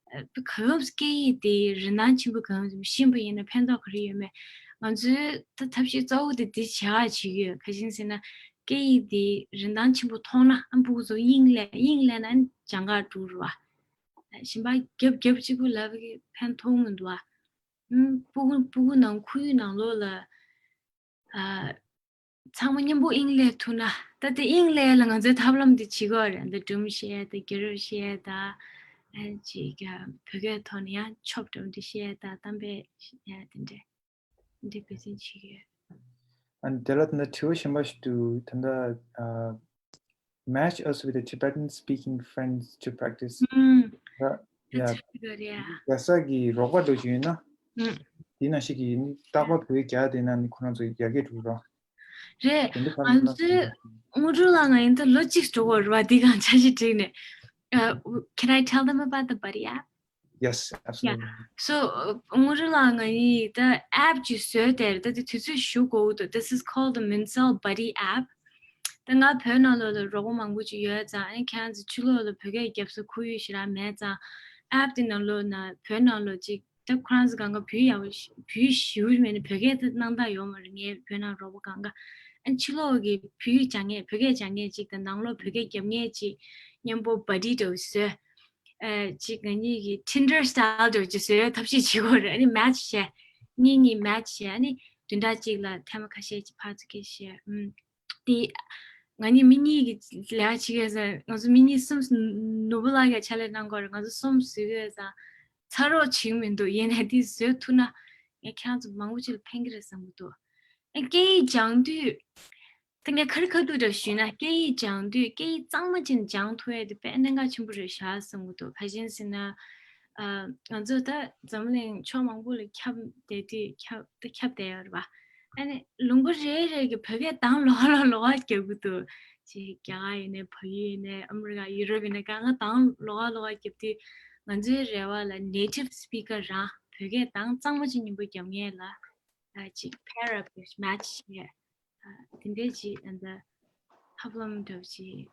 ཨ། གང་ཡོང་སྐད་ཡིག་དེ་རིན་ཐང་ཆེན་པོ་གང་ཡོང་ཤེས་པ་ཡིན་ན་ཕན་ཐོགས་ག་རེ་ཡོད་མེད། ང་ཚོའི་ད་ཐབས་ཤེས་གཙོ་བོ་དེ་འདི་བྱེད་ཡག་བྱེད་ཀྱི་ཡོད། ག་རེ་ཡིན་ཟེར་ན་སྐད་ཡིག་དེ་རིན་ཐང་ཆེན་པོ་མཐོང་ན་ཨ་སྤུ་གུ་ཚོ་དབྱིངས་སླེབས་དབྱིངས་སླེབས་ན་ཨ་སྦྱང་གར་འགྲོ་རེད་བ། གཞན་པ་རྒྱབ་རྒྱབ་གཅིག་པུ་ལབ་ཀྱི་ཕན་ཐོགས་མི་འདུག་བ། ཨུམ། སྤུ་གུ་སྤུ་གུ་ནང་ཁོར་ཡུག་ནང་ལོགས་ལ། ཨ། ཚང་མ་མཉམ་པོ་དབྱིངས་སླེབས་ཐུབ་ན། ད་དེ་དབྱིངས་སླེབས་ལ་ང་ཚོའི་ཐབས་ལམ་དེ་བྱེད་དགོས་རེད། འདི་སྒྲུང་བཤད་དང་རྒྱལ་རབས་བཤད་དང་། ཨ། ཅིག་བོད་སྐད་ཐོག་ནས་ཡང་ཆོབ་འགྲོ་འདི་བཤད་དང་གཏམ་དཔེ་བཤད་དེ་འདྲ་འདི་འབད་བརྩོན་བྱེད་ཀྱི་ཡོད། ཨ་ནི་དེ་ལ་ད་ལྟ་དྲི་བ་གཞན་པ་ཞིག་འདུག་ད་ལྟ་ཨ། Match us with a Tibetan speaking friends to practice. ཨུམ། ཡ། ཡ། ཚོད་དགོས་རེད་ཡ། རྒྱལ་ས་གི་རོགས་པ་འགྲོ་རྒྱུ་ཡིན་ན། ཨུམ། དེ་ནང་བཞིན་གྱི་ནི་རྟག་པར་བོད་རྒྱག་བསྡད་ན་ནི་ཁོ་རང་ཚོ་ཡར་རྒྱས་འགྲོ་རོགས། རེད། དེ་འདྲ་ང་ཚོའི་དངོས་གྲུབ་ལགས་ང་ཡིན་ད་ལོ་གཅིག་འགྲོ་གི་རེད་བ། འདི་གང་ཆ་ཞིག་བསྒྲིགས་ནས། Uh, can I tell them about the Buddy app? Yes, yeah, absolutely. So དངོས་གྲུབ་ལགས་ང་ཡིན་ད་ཨེབ་ཅིག་བཟོས་ཏེ་ད་དེ་དུས་ཚོད་ཞུ་དགོས་འདུག This is called the Munsal Buddy app. ད་ང་བོད་ནང་ལོགས་ལ་རོགས་པ་མང་པོ་ཅིག་ཡོད་ཙང་ཨ་ནི་ཁྱེད་རང་ཚོ་ཕྱི་ལོགས་ལ་བོད་སྐད་རྒྱབ་ས་ཁོར་ཡུག་ཞེ་དྲག་མེད་ཙང་ཨེབ་དེ་ནང་ལོགས་ན་བོད་ནང་ལོགས་ཅིག་ད་ཁོ་རང་ཚོ་གང་ག་བོད་ཡག་པོ་ཞིག་བོད་ཞེ་པོ་མེད་ན་བོད་སྐད་ད་གནང་སྟངས་ཡོད་མ་རེད། ངའི་བོད་ནང་རོགས་པ་གང་ག་ཨ་ནི་ཕྱི་ལོགས་ཀྱི་བོད་ཡིག་སྦྱང་མཁན་བོད་སྐད་སྦྱང་མཁན་ཅིག་དང་ནང་ལོགས་བོད་སྐད་རྒྱབ་མཁན་ཅིག་མཉམ་པོ་བ་ཌི་འདྲ་བོ་བཟོས། ཨ། ཅིག་ང་གཉིས་ཀྱི་ཊིན་ཌར་སི་ཊའིལ་འདྲ་བོ་ཅིག་བཟོས་ཡོད། ཐབས་ཤེས་བྱེད་དགོས་རེད། ཨ་ནི་མེ་ཆི་བྱས། གཉིས་གཉིས་མེ་ཆི་བྱས། ཨ་ནི་བདུན་ཕྲག་གཅིག་ལ་ཐེངས་མ་ཁ་ཤས་ཅིག་ཕར་ཚུར་སྐད་ཆ་བཤད། ཨུམ། དེ་ང་གཉིས་མི་གཉིས་ཀྱི་ལས་ཀ་བྱེད་ཀྱི་ཡོད་ཙང་ང་ཚོ་མི་གཉིས་གསུམ་ནོར་བུ་ལགས་ཀྱིས་ཕྱག་ལས་གནང་དགོས་རེད། ང་ཚོ་གསུམ་བཟོས་ཀྱི་ཡོད་ཙང་ ཚར་རོགས་བྱེད་ཀྱི་མི་འདུག་ཡིན་ནའི་དེ་བཟོས་ཐུབ་ན་ངས་ཁྱེད་རང་ཚོ་མང་པོ་ཅིག་ལ་ཕན་གྱི་རེད་བསམ་གྱི་འདུག་ཨེ་སྐད་ཡིག་སྦྱང་དུས། ད་ངས་ཁ་རི་ཁ་ཐུག་འདྲ་ཞུས་ན་སྐད་ཡིག་སྦྱང་དུས་སྐད་ཡིག་གཙང་མ་ཅན་སྦྱང་ཐུབ་ཡས་དེ་དཔེ་གནད་འགག་ཆེན་པོ་རེད་ཤག་བསམ་གྱི་འདུག་ག་རེ་བྱས་ཟེར་ན། ཨ། ང་ཚོ་ད་འཛམ་གླིང་ཕྱོགས་མང་པོ་ལ་ཁྱབ་བསྡད་དུས་ཁྱབ་ད་ཁྱབ་བསྡད་ཡོད་རེད་པ། ཨ་ནི་ལུང་པ་རེ་རེ་གི་བོད་སྐད་གདངས་ལོག་ལོག་ལོག་རྒྱབ་ཀྱི་འདུག་ཅིག་རྒྱ་གར་ཡིན་ནའི་བལ་ཡུལ་ཡིན་ནའི་ཨ་མི་རི་ཀ་ཡུ་རོབ་ཡིན་ནའི་གང་ག་གདངས་ལོག་ལོག་རྒྱབ་དུས་ང་ཚོའི་རེ་བ་ལ་native speaker རང་བོད་སྐད་གདངས་གཙང་མ་ཅིག་སྙན་པོ་རྒྱབ་མཁན་ལ་ཨ་ཅིག་pair up match བྱས། ཨ། དེ་འདྲའི་ཅིག་ཨ་ད་ཐབས་ལམ་འདྲ་བོ་ཅིག་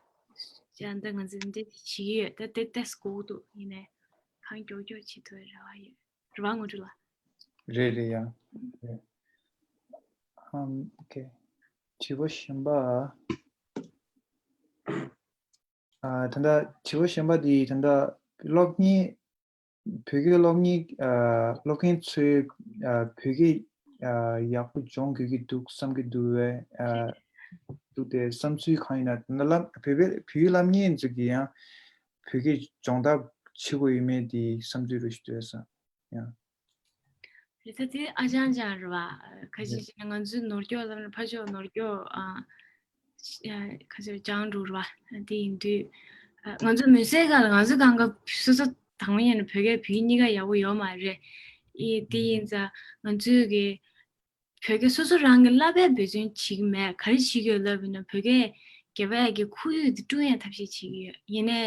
ཅིག་ཨ་ད་ང་ཚོ་འདི་འདྲ་བྱེད་ཀྱི་ཡོད། ད་དེ་ཏོག་ཙམ་སྒུག་འདུག་ཡིན་ནའི་གང་མགྱོགས་མགྱོགས་བྱེད་ཐུབ་པའི་རེ་བ་ཡོད། རེད་པ་དངོས་གྲུབ་ལགས། རེད་རེད་ཡ། རེད། ཨམ། ཨོ་ཁེ། དྲི་བ་གཞན་པ། ཨ། ད་ལྟ་དྲི་བ་གཞན་པ་འདི་ད་ལྟ་སློབ་གཉེར། བོད་སྐད་སློབ་གཉེར། ཨ། སློབ་མཁན་ཚོས། ཨ། བོད་སྐད། ཨ། ཡག་པོ་སྦྱོང་དགོས་ཀྱི་འདུག་བསམ་གྱི་འདུག་བས། ཨ། འདུག་སྟེ་བསམ་ཚུལ་གང་ཡིན་ན་ད་ལྟ་བོད་པའི་བོད་ཡིག་སློབ་གཉེར་ཚོ་གིས་ཡང་བོད་སྐད་སྦྱོང་ཐབས་བྱེད་དགོས་ཡོད་མེད་དེ་བསམ་ཚུལ་རེ་ཞུ་འདོད་སོང་ཡང་། རེད། ད་དེ་ཨ་ཅང་ཅང་རེད་པ། ཁ་ཅིག་བྱས་ན་ང་ཚོའི་ནོར་སྐྱོག་ལབ་ན་ཕར་ཕྱོགས་ནོར་སྐྱོག་ཨ། ཁ་ཅིག་སྦྱང་འགྲོ་རེད་པ། དེ་ཡིན་དུས། ང་ཚོ་མི་སེར་སྒང་ལ་ང་ཚོ་གང་ག་སོ་སོ་དང་པོ་ཉིད་ནས་བོད་སྐད་བོད་ཡིག་གཉིས་ཀ་ཡག་པོ་ཡོད་མ་རེད། ཨེ་དེ་ཡིན་ཙང་ང་ཚོས་གི་བོད་སྐད་སོ་སོ་རང་གི་བསླབ་པའི་འབད་བརྩོན་བྱེད་ཀྱི་མེད། ག་རེ་བྱེད་ཀྱི་ཡོད་ལབ་ཡིན་ན་བོད་སྐད་རྒྱབ་ཡག་གི་ཁོར་ཡུག་དེ་བསྐྲུན་ཡག་ཐབས་ཤེས་བྱེད་ཀྱི་ཡོད། ཡིན་ནའི་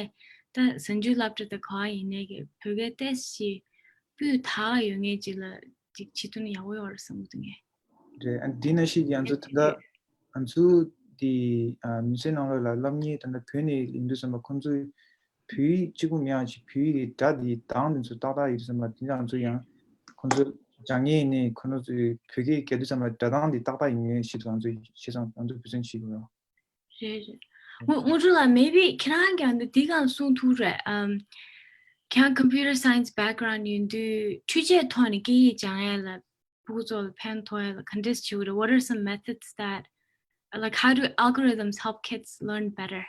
ད་གཟའ་མཇུག་སློབ་གྲྭ་དང་ག་པར་ཡིན་ནའི་གི་བོད་སྐད་ཏོག་ཙམ་ཅིག་སྤུས་དག་ཡོད་མཁན་ཅིག་ལ་ཅིག་བྱེད་ཐུབ་ན་ཡག་པོ་ཡོད་རེད་བསམ་གྱི་འདུག་ངས། རེད། ཨ། འདི་ནང་བཞིན་གྱི་ང་ཚོ་ད་ལྟ་ང་ཚོ་འདི། ཨ། མི་སེར་ནང་ལོགས་ལ་སློབ་གཉེར་ད་ལྟ་བོད་ནས་ཡིན་དུས་ཙམ་པ་ཁོང་ཚོས་བོད་ཡིག་གཅིག་པུ་མིན་ཡང་ཅིག་བོད་ཡིག་གི་སྒྲ་འདི་གདངས་འདི་ཚོ་ཏག་ཏག་ཡིན་དུས་ཙམ་པ་འདི་ང་ཚོ་ཡང་ཁོང་ཚོ་སྦྱང་མཁན་ཡིན་ནའི་ཁོང་ཚོས་བོད་སྐད་རྒྱབ་དུས་ཙམ་པ་སྒྲ་གདངས་འདི་ཏག་ཏག་ཡིན་མཁན་ཞིག་ང་ཚོས་བྱས་ཙང་ང་ཚོས་འབད་བརྩོན་བྱེད་དགོས་རེད། རེད་རེད། དངོས་དངོས་གྲུབ་ལགས། maybe ཁྱེད་རང་གིས་འདི་འདི་གང་གསུང་ཐུབ་རེད། ཨམ། ཁྱེད་རང་computer science background ཡིན་དུས་འཕྲུལ་ཆས་ཐོག་ནས་སྐད་ཡིག་སྦྱང་ཡས་ལ་ཕྲུ་གུ་ཚོ་ལ་ཕན་ཐོགས་ཡས་ལ་ག་འདྲས་བྱེད་དགོས་རེད། What are some methods that, like, how do algorithms help kids learn better?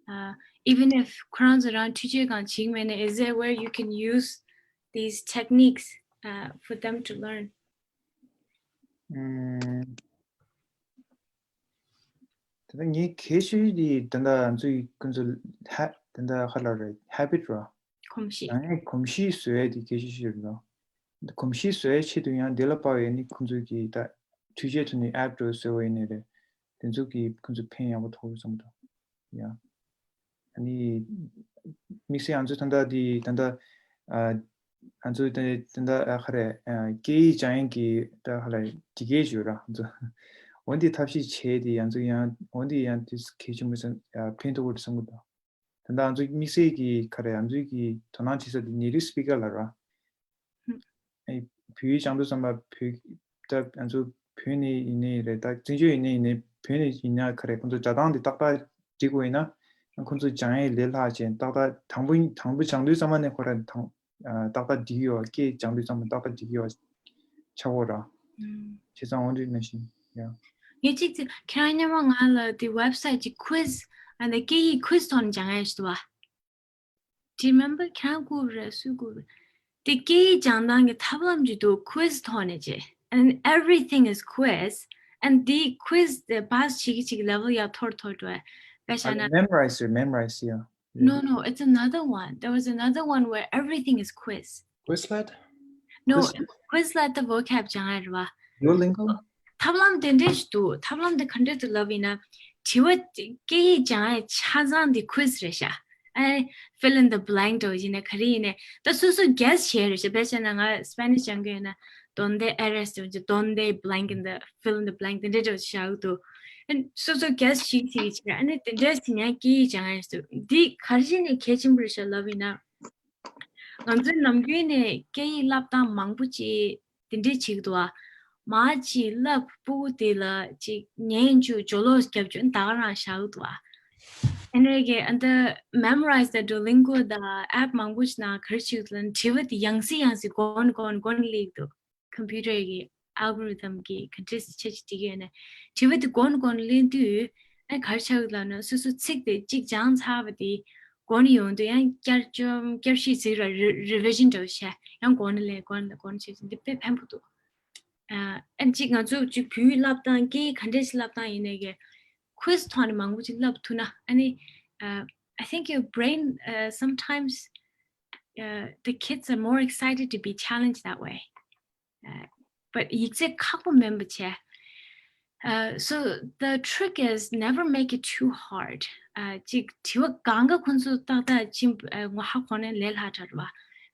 Uh, even if ཁོ་རང་ཚོ་རང་འཕྲུལ་ཆས་གང་བྱེད་ཀྱི་མེད་ན། Is there where you can use these techniques, uh, for them to learn? ཨམ། ད་ལྟ་ངའི་གལ་ཆེ་ཤོས་དེ་ད་ལྟ་ང་ཚོའི་ཁོང་ཚོ་ཧ་ད་ལྟ་ཧ་ལ་རེད། habit ར། གོམས་གཤིས། ཡང་ན་གོམས་གཤིས་བཟོ་ཡས་དེ་གལ་ཆེ་ཤོས་རེད་ལ། གོམས་གཤིས་བཟོ་ཡས་ཆེད་དུ་ཡང་དེ་ལ་དཔག་པའི་ནི་ཁོང་ཚོས་ཀྱི་ད་འཕྲུལ་ཆས་ཐོག་ནས་app འདྲ་བཟོས་པ་ཡིན་ནའི་རེད། དེ་ཚོ་གིས་ཁོང་ཚོ་ཕན་ཡག་པོ་ཐོགས་བསམ་འདུག་ཡ། ཨ་ནི་དམིགས་བསལ་ང་ཚོ་ད་ལྟ་འདི་ད་ལྟ་ཨ། ང་ཚོ་ད་ད་ལྟ་ཨ་ག་རེ་ཨ་སྐད་ཡིག་སྦྱང་ཡག་གི་ད་ག་རེ་དེ་གས་ཡོད་ར། ང་ཚོ་འོ་འདི་ཐབས་ཤེས་བྱས་ཏེ་ང་ཚོ་ཡང་འོ་འདི་ཡང་དེ་གལ་ཆེན་པོ་བསམ། ཨ། ཕན་ཐོགས་ཀྱི་རེད་བསམ་གྱི་འདུག་ད་ལྟ་ང་ཚོ་དམིགས་བསལ་གྱི་ག་རེ་ང་ཚོ་གི་དོ་སྣང་བྱེད་ས་དེ་native speaker ལ་ར། ཨེ། བོད་ཡིག་སྦྱང་དུས་ཙམ་པ་བོད་ད་ང་ཚོ་བོད་ནས་ཡིན་ནའི་རེད། ད་བཙན་བྱོལ་ཡིན་ནའི་ཡིན་ནའི་བོད་ནས་ཡིན་ན་ག་རེ་ཁོང་ཚོ་སྒྲ་གདངས་དེ་ཏག་ཏག་འགྲིག་དགོས་ཡིན་ན་ཁོང་ཚོ་སྦྱང་ཡས་ལས་སླ་ཅན་ཏག་ཏག་དང་པོ་དང་པོ་སྦྱང་དུས་ཙམ་པ་ནས་ཁོ་རང་དང་ཏག་ཏག་འགྲིག་ཡོད། སྐད་སྦྱང་དུས་ཙམ་པ་ཏག་ཏག་འགྲིག་ཡོད་ཆགས་ཡོད་ར། ཨུམ། བྱས་ཙང་འོ་འདྲ་ནང་བཞིན་ཡ། ངས་གཅིག་ཅིག་ཁྱེད་རང་སྔོན་མ་ང་ལ་དེ་website ཅིག་quiz ཨ་ནི་སྐད་ཡིག་quiz ཐོག་ནས་སྦྱང་ཡས་ཞིག་འདུག་བ། Do you remember? ཁྱེད་རང་བསྐུར་རེད། སུས་བསྐུར་རེད། དེ་སྐད་ཡིག་སྦྱང་སྟངས་ཀྱི་ཐབས་ལམ་ཅིག་འདུག quiz ཐོག་ནས་བྱས། And everything is quiz. And དེ་quiz དེ་pass བྱེད་ཀྱི་བྱེད་ཀྱི་level ཡར་མཐོ་རུ་མཐོ་རུ་འགྲོ་བས། དཔེ་བཞག་ན། Memorize རེད། Memorize ཡ། No, no, it's another one. There was another one where everything is quiz. Quizlet? No, Quizlet? Quizlet དེ་vocab སྦྱང་ཡ་རེད་བ། Duolingo? ཐབས་ལམ་དེ་འདྲས་ཞིག་འདུག་ཐབས་ལམ་དེ་ག་འདྲས་འདུག་ལབ་ཡིན་ན། དྲི་བ་དེ་སྐད་ཡིག་སྦྱང་ཡ་ཆ་ཚང་དེ་quiz རེད་ཤག་ཨ། Fill in the blank འདྲ་བོ་ཡིན་ན་ག་རེ་ཡིན་ནའི་ད་སོ་སོ་guess བྱས་རེད་ཤག་དཔེ་བྱས་ན་ང་Spanish སྦྱང་གི་ཡོད་ན། Dónde eres? དེ་བ་ཅིག Dónde blank in the fill in the blank དེ་འདྲས་འདྲ་བོ་བཞག་གི་འདུག་ཨ་ནི་སོ་སོ་guess བྱེད་ཀྱི་བྱེད་ཀྱི་བྱེད་རེད། ཨ་ནི་དེ་འདྲས་བྱེད་ན་སྐད་ཡིག་སྦྱང་ཡ་ཞིག་འདུག་འདི་ག་རེ་བྱས་ནས་གལ་ཆེན་པོ་རེད་ཤག་ལབ་ཡིན་ན། ང་ཚོའི་ནམ་རྒྱུན་ནས་སྐད་ཡིག་བསླབ་སྟངས་མང་པོ་ཅིག་དེ་འདྲས་བྱེད་ཀྱི་འདུག་བ། མར་ཅིག་བསླབ། ཕྲུ་གུ་དེ་ལ་ཅིག་ཉན་བཅུག་སྦྱོར་ཀློག་རྒྱབ་བཅུག་ད་ག་རང་བཞག་གི་འདུག་བ། ཨ་ནི་གི་ཨ་འདི་Memrise དང་Duolingo དང་app མང་པོ་ཞིག་ནང་ག་རེ་བྱེད་ཀྱི་འདུག་ལབ་ན་དྲི་བ་དེ་ཡང་སེ་ཡང་སེ་མགོ་ནས་མགོ་ནས་མགོ་ནས་སླེབས་ཀྱི་འདུག computer གི་algorithm གི་ག་འདྲས་སེ་ཆ་ཅིག་སྒྲིག་ཡོད་ན། དྲི་བ་དེ་མགོ་ནས་མགོ་ནས་སླེབས་དུས་ཨ་ག་རེ་ཆགས་ཀྱི་ལབ་ན་སོ་སོ་ཚིག་དེ་གཅིག་སྦྱངས་ཚར་བ་དེ་ གོ་ནས་ཡོང་དུས་ཡང་བསྐྱར་བཅོམ་བསྐྱར་ཞིབ་བྱས་ར་revision འདྲ་བོ་བྱས། ཡང་གོ་ནས་ལས་གོ་ནས་གོ་ནས་བྱས་ཙང་འདི་དཔེ་ཕན་པོ་འདུག་ཨ་ཨ་གཅིག་ང་ཚོ་གཅིག་བོད་ཡིག་བསླབ་སྟངས་སྐད་ཡིག་ག་འདྲས་ཤིག་བསླབ་སྟངས་ཡིན་ནའི་གི་quiz ཐོག་ནས་མང་པོ་ཅིག་བསླབ་ཐུབ་ན། ཨ་ནི་uh, I think your brain, uh, sometimes, uh, the kids are more excited to be challenged that way. Uh, but ཡིག་ཚད་ཁག་པོ་མིན་པ་བྱས། Uh, so the trick is never make it too hard. Uh, ཅིག་དྲི་བ་གང་ག་ཁོ་ཚོ་ཏག་ཏག་ཅིག་ཨ་ངོ་ཧ་གོ་ནས་ལས་སླ་དྲགས་རེད་བ།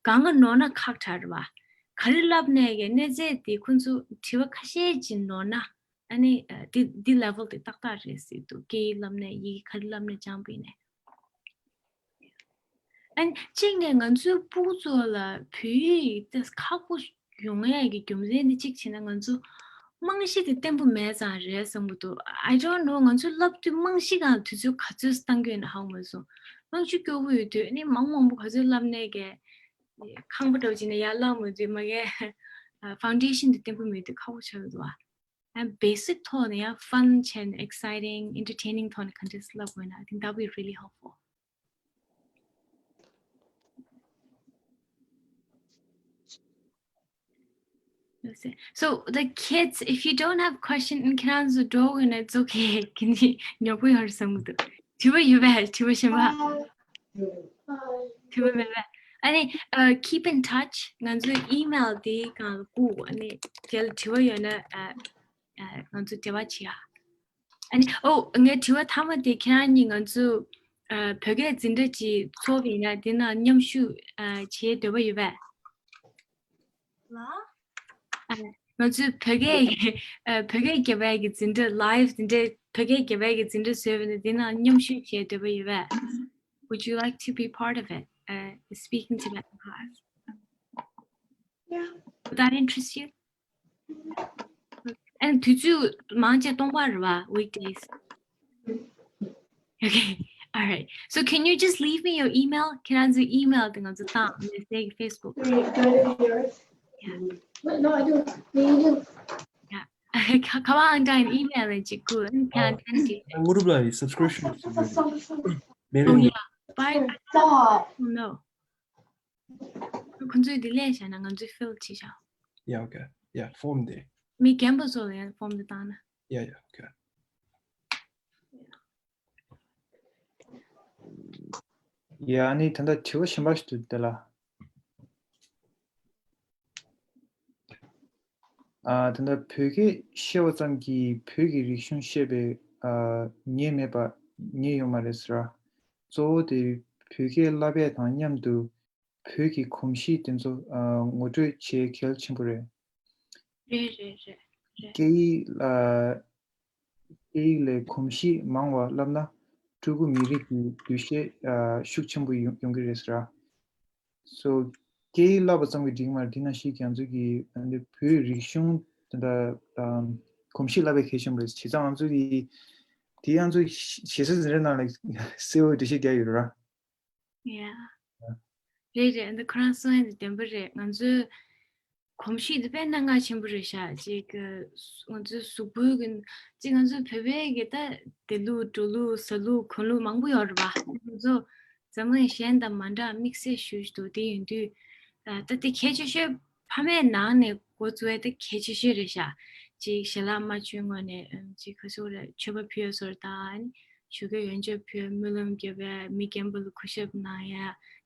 གང་ག་ནོར་ན་ཁག་དྲགས་རེད་བ། ག་རེ་བསླབ་ནའི་གི་གནས་ཚད་དེ་ཁོ་ཚོ་དྲི་བ་ཁ་ཤས་ཅིག་ནོར་ན། ཨ་ནི་ཨ་འདི་འདི་level དེ་ཏག་ཏག་རེད་ཟེར་འདུག་སྐད་ཡིག་བསླབ་ནའི་ཡི་གེ་ག་རེ་བསླབ་ནའི་སྦྱངས་པ་ཡིན་ནའི། ཨ་ནི་གཅིག་ནས་ང་ཚོའི་སྤུ་གུ་ཚོ་ལ་བོད་ཡིག་དེ་ཁག་པོ་ཡོང་ཡས་ཀྱི་རྒྱུ་མཚན་ནི་གཅིག་བྱས་ན་ང་ཚོ་རྨང་གཞི་དེ་བརྟན་པོ་མེད་ཙང་རེད་བསམ་གྱི་འདུག I don't know. ང་ཚོ་བསླབ་དུས་རྨང་གཞི་སྒང་དུས་ཚོད་ག་ཚོད་བཏང་རྒྱུ་ཡིན་ན་ཧ་གོ་མ་སོང་། རྨང་གཞི་སྐྱོ་པོ་ཡོད་དུས་ཨ་ནི་མང་མང་པོ་ག་ཚོད་བསླབ་ནའི་གི་ཁང་པ་འདྲ་བོ་ཅིག་ནས་ཡར་བསླབ་མ་དུས་མ་གི་foundation དེ་བརྟན་པོ་མེད་དུས་ཁག་པོ་ཆགས་ཀྱི་འདུག་ཨ། And basic ཐོག་ནས་ཡང་fun བྱས་ནས་exciting, entertaining ཐོག་ནས་ག་འདྲས་བསླབ་དགོས་ན། I think that would be really helpful. So the kids, if you don't have question, ཁྱེད་རང་ཚོ་འགྲོ་དགོས་ན་it's okay. ཁྱེད་ཉོབ་པོ་ཡོད་རེད་བསམ་གྱི་འདུག་དྲི་བ་ཡོད་པས། དྲི་བ་གཞན་པ། དྲི་བ་མེད་པས། ཨ་ནི་uh, keep in touch. ང་ཚོའི་email དེ་སྒང་ལ་བསྐུར། ཨ་ནི་དེ་ལ་དྲི་བ་ཡོད་ན་uh, uh, ང་ཚོ་འབྲེལ་བ་བྱེད་ཡ། ཨ་ནི་ཨོ་ངའི་དྲི་བ་མཐའ་མ་དེ་ཁྱེད་རང་གཉིས་ང་ཚོ་uh, བོད་སྐད་འཛིན་གྲྭ་ཅིག་ཚོགས་པ་ཡིན་ན་དེ་ནང་མཉམ་ཞུགས་uh, བྱེད་འདོད་པ་ཡོད་པས། ལ། ང་ཚོས་བོད་སྐད་ཨ་བོད་སྐད་རྒྱབ་ཡག་གི་འཛིན་གྲྭ། live འཛིན་གྲྭ། བོད་སྐད་རྒྱབ་ཡག་གི་འཛིན་གྲྭ་བཟོས་པ་ནི་འདི་ནང་མཉམ་ཞུགས་བྱེད་འདོད་པ་ཡོད་པས། Would you like to be part of it? Uh, speaking Tibetan class. Yeah. Would that interest you? And དུས་ཚོད་མང་ཆེ་སྟོང་པ་རེད་བ། Weekdays. Okay. All right. So can you just leave me your email? ཁྱེད་རང་ཚོའི་email དེ་ང་ཚོ་བཏང་། Let's say Facebook. Yeah. Yeah. ཁ་ཁ་བ་ཨང་ཀྲང་ཨིན་མེལ་ཅིག་བསྐུར། ཁྱེད་རང་ཚོའི་དངོས་གྲུབ་ལ་subscription མེད། Oh, པས་yeah. Bye. Oh, no. ཁོ་ཚོས་དེ་ལས་བྱས་ན་ང་ཚོས་fill བྱེད་བྱ། Yeah, okay. Yeah, form དེ། མི་རྒན་པ་ཚོ་ལ་ཡང་form དེ་བཏང་ན། Yeah, yeah, okay. ཡ། ཨ་ནི་ད་ལྟ་དྲི་བ་གཞན་པ་ཞིག་འདུག་དེ་ལ། ཨ། ད་ལྟ་བོད་སྐད་བཤད་པ་ཙམ་གྱིས་བོད་ཀྱི་རིག་གཞུང་ཤེས་པའི་ཨ་ཉེན་མེད་པ་ཉེན་ཡོད་མ་རེད་ཟེར། གཙོ་བོ་དེ་བོད་སྐད་བསླབ་ཡས་དང་མཉམ་དུ་བོད་ཀྱི་གོམས་གཤིས་དེ་ཚོ་ཨ་ངོ་སྤྲོད་བྱེད་གལ་ཆེན་པོ་རེད། རེད་རེད་རེད་རེད། སྐད་ཡིག་ལ། སྐད་ཡིག་ལས་གོམས་གཤིས་མང་བ་བསླབ་ན་ཕྲུ་གུ་མི་རིགས་ཀྱི་འདུ་ཤེས་ཨ་ཤུགས་ཆེན་པོ་ཡོང་ཡོང་གི་རེད་ཟེར། So སྐད་ཡིག་བསླབ་པ་ཙམ་གྱིས་འགྲིག་གི་མ་རེད། དེ་ནང་བཞིན་ང་ཚོ་གི་ཨ་ནི་བོད་རིག་གཞུང་དེ་འདྲ་ཨམ་གོམས་གཤིས་བསླབ་པའི་གལ་ཆེན་པོ་རེད། བྱས་ཙང་ང་ཚོ་གི་དེ་ང་ཚོ་ཞེ་ས་འཛིན་གྲྭ་ནང་ལ་གསལ་བོ་འགྲེལ་བཤད་རྒྱག་ཡོད་རེད། Yeah. རེད་རེད། འདི་ཁོ་རང་གསུང་ཡ་འདི་བདེན་པ་རེད། ང་ཚོའི་གོམས་གཤིས་འདི་དཔེ་གནད་འགག་ཆེན་པོ་རེད་ཤག་ཅིག་ང་ཚོའི་གཟུགས་པོའི་གི་ཅིག་ང་ཚོའི་བོད་པའི་གི་ད་དེ་ལུགས་འགྲོ་ལུགས་ཟ་ལུགས་གོན་ལུགས་མང་པོ་ཡོད་རེད་པ། ང་ཚོ་འཛམ་གླིང་གཞན་དང་མ་འདྲ་དམིགས་བསལ་ཞིག་འདུག་དེ་ཡིན་དུས་ད་དེ་གལ་ཆེ་ཤོས་ཕ་མའི་ནང་ནས་འགོ་བཙུགས་ཡ་དེ་གལ་ཆེ་ཤོས་རེད་ཤག་ཅིག་ཞལ་ལག་མ་མཆོད་སྔོན་ནས་ཅིག་ག་ཚོད་རེད། མཆོད་པ་ཕུལ་ཡ་བཟོ་འདྲ་དང་། ཞོགས་ཀས་ཡོན་ཆབ་ཕུལ། སྨོན་ལམ་རྒྱབ་པས། མི་རྒན་པ་ལ་གུས་ཞབས་གནང་ཡ།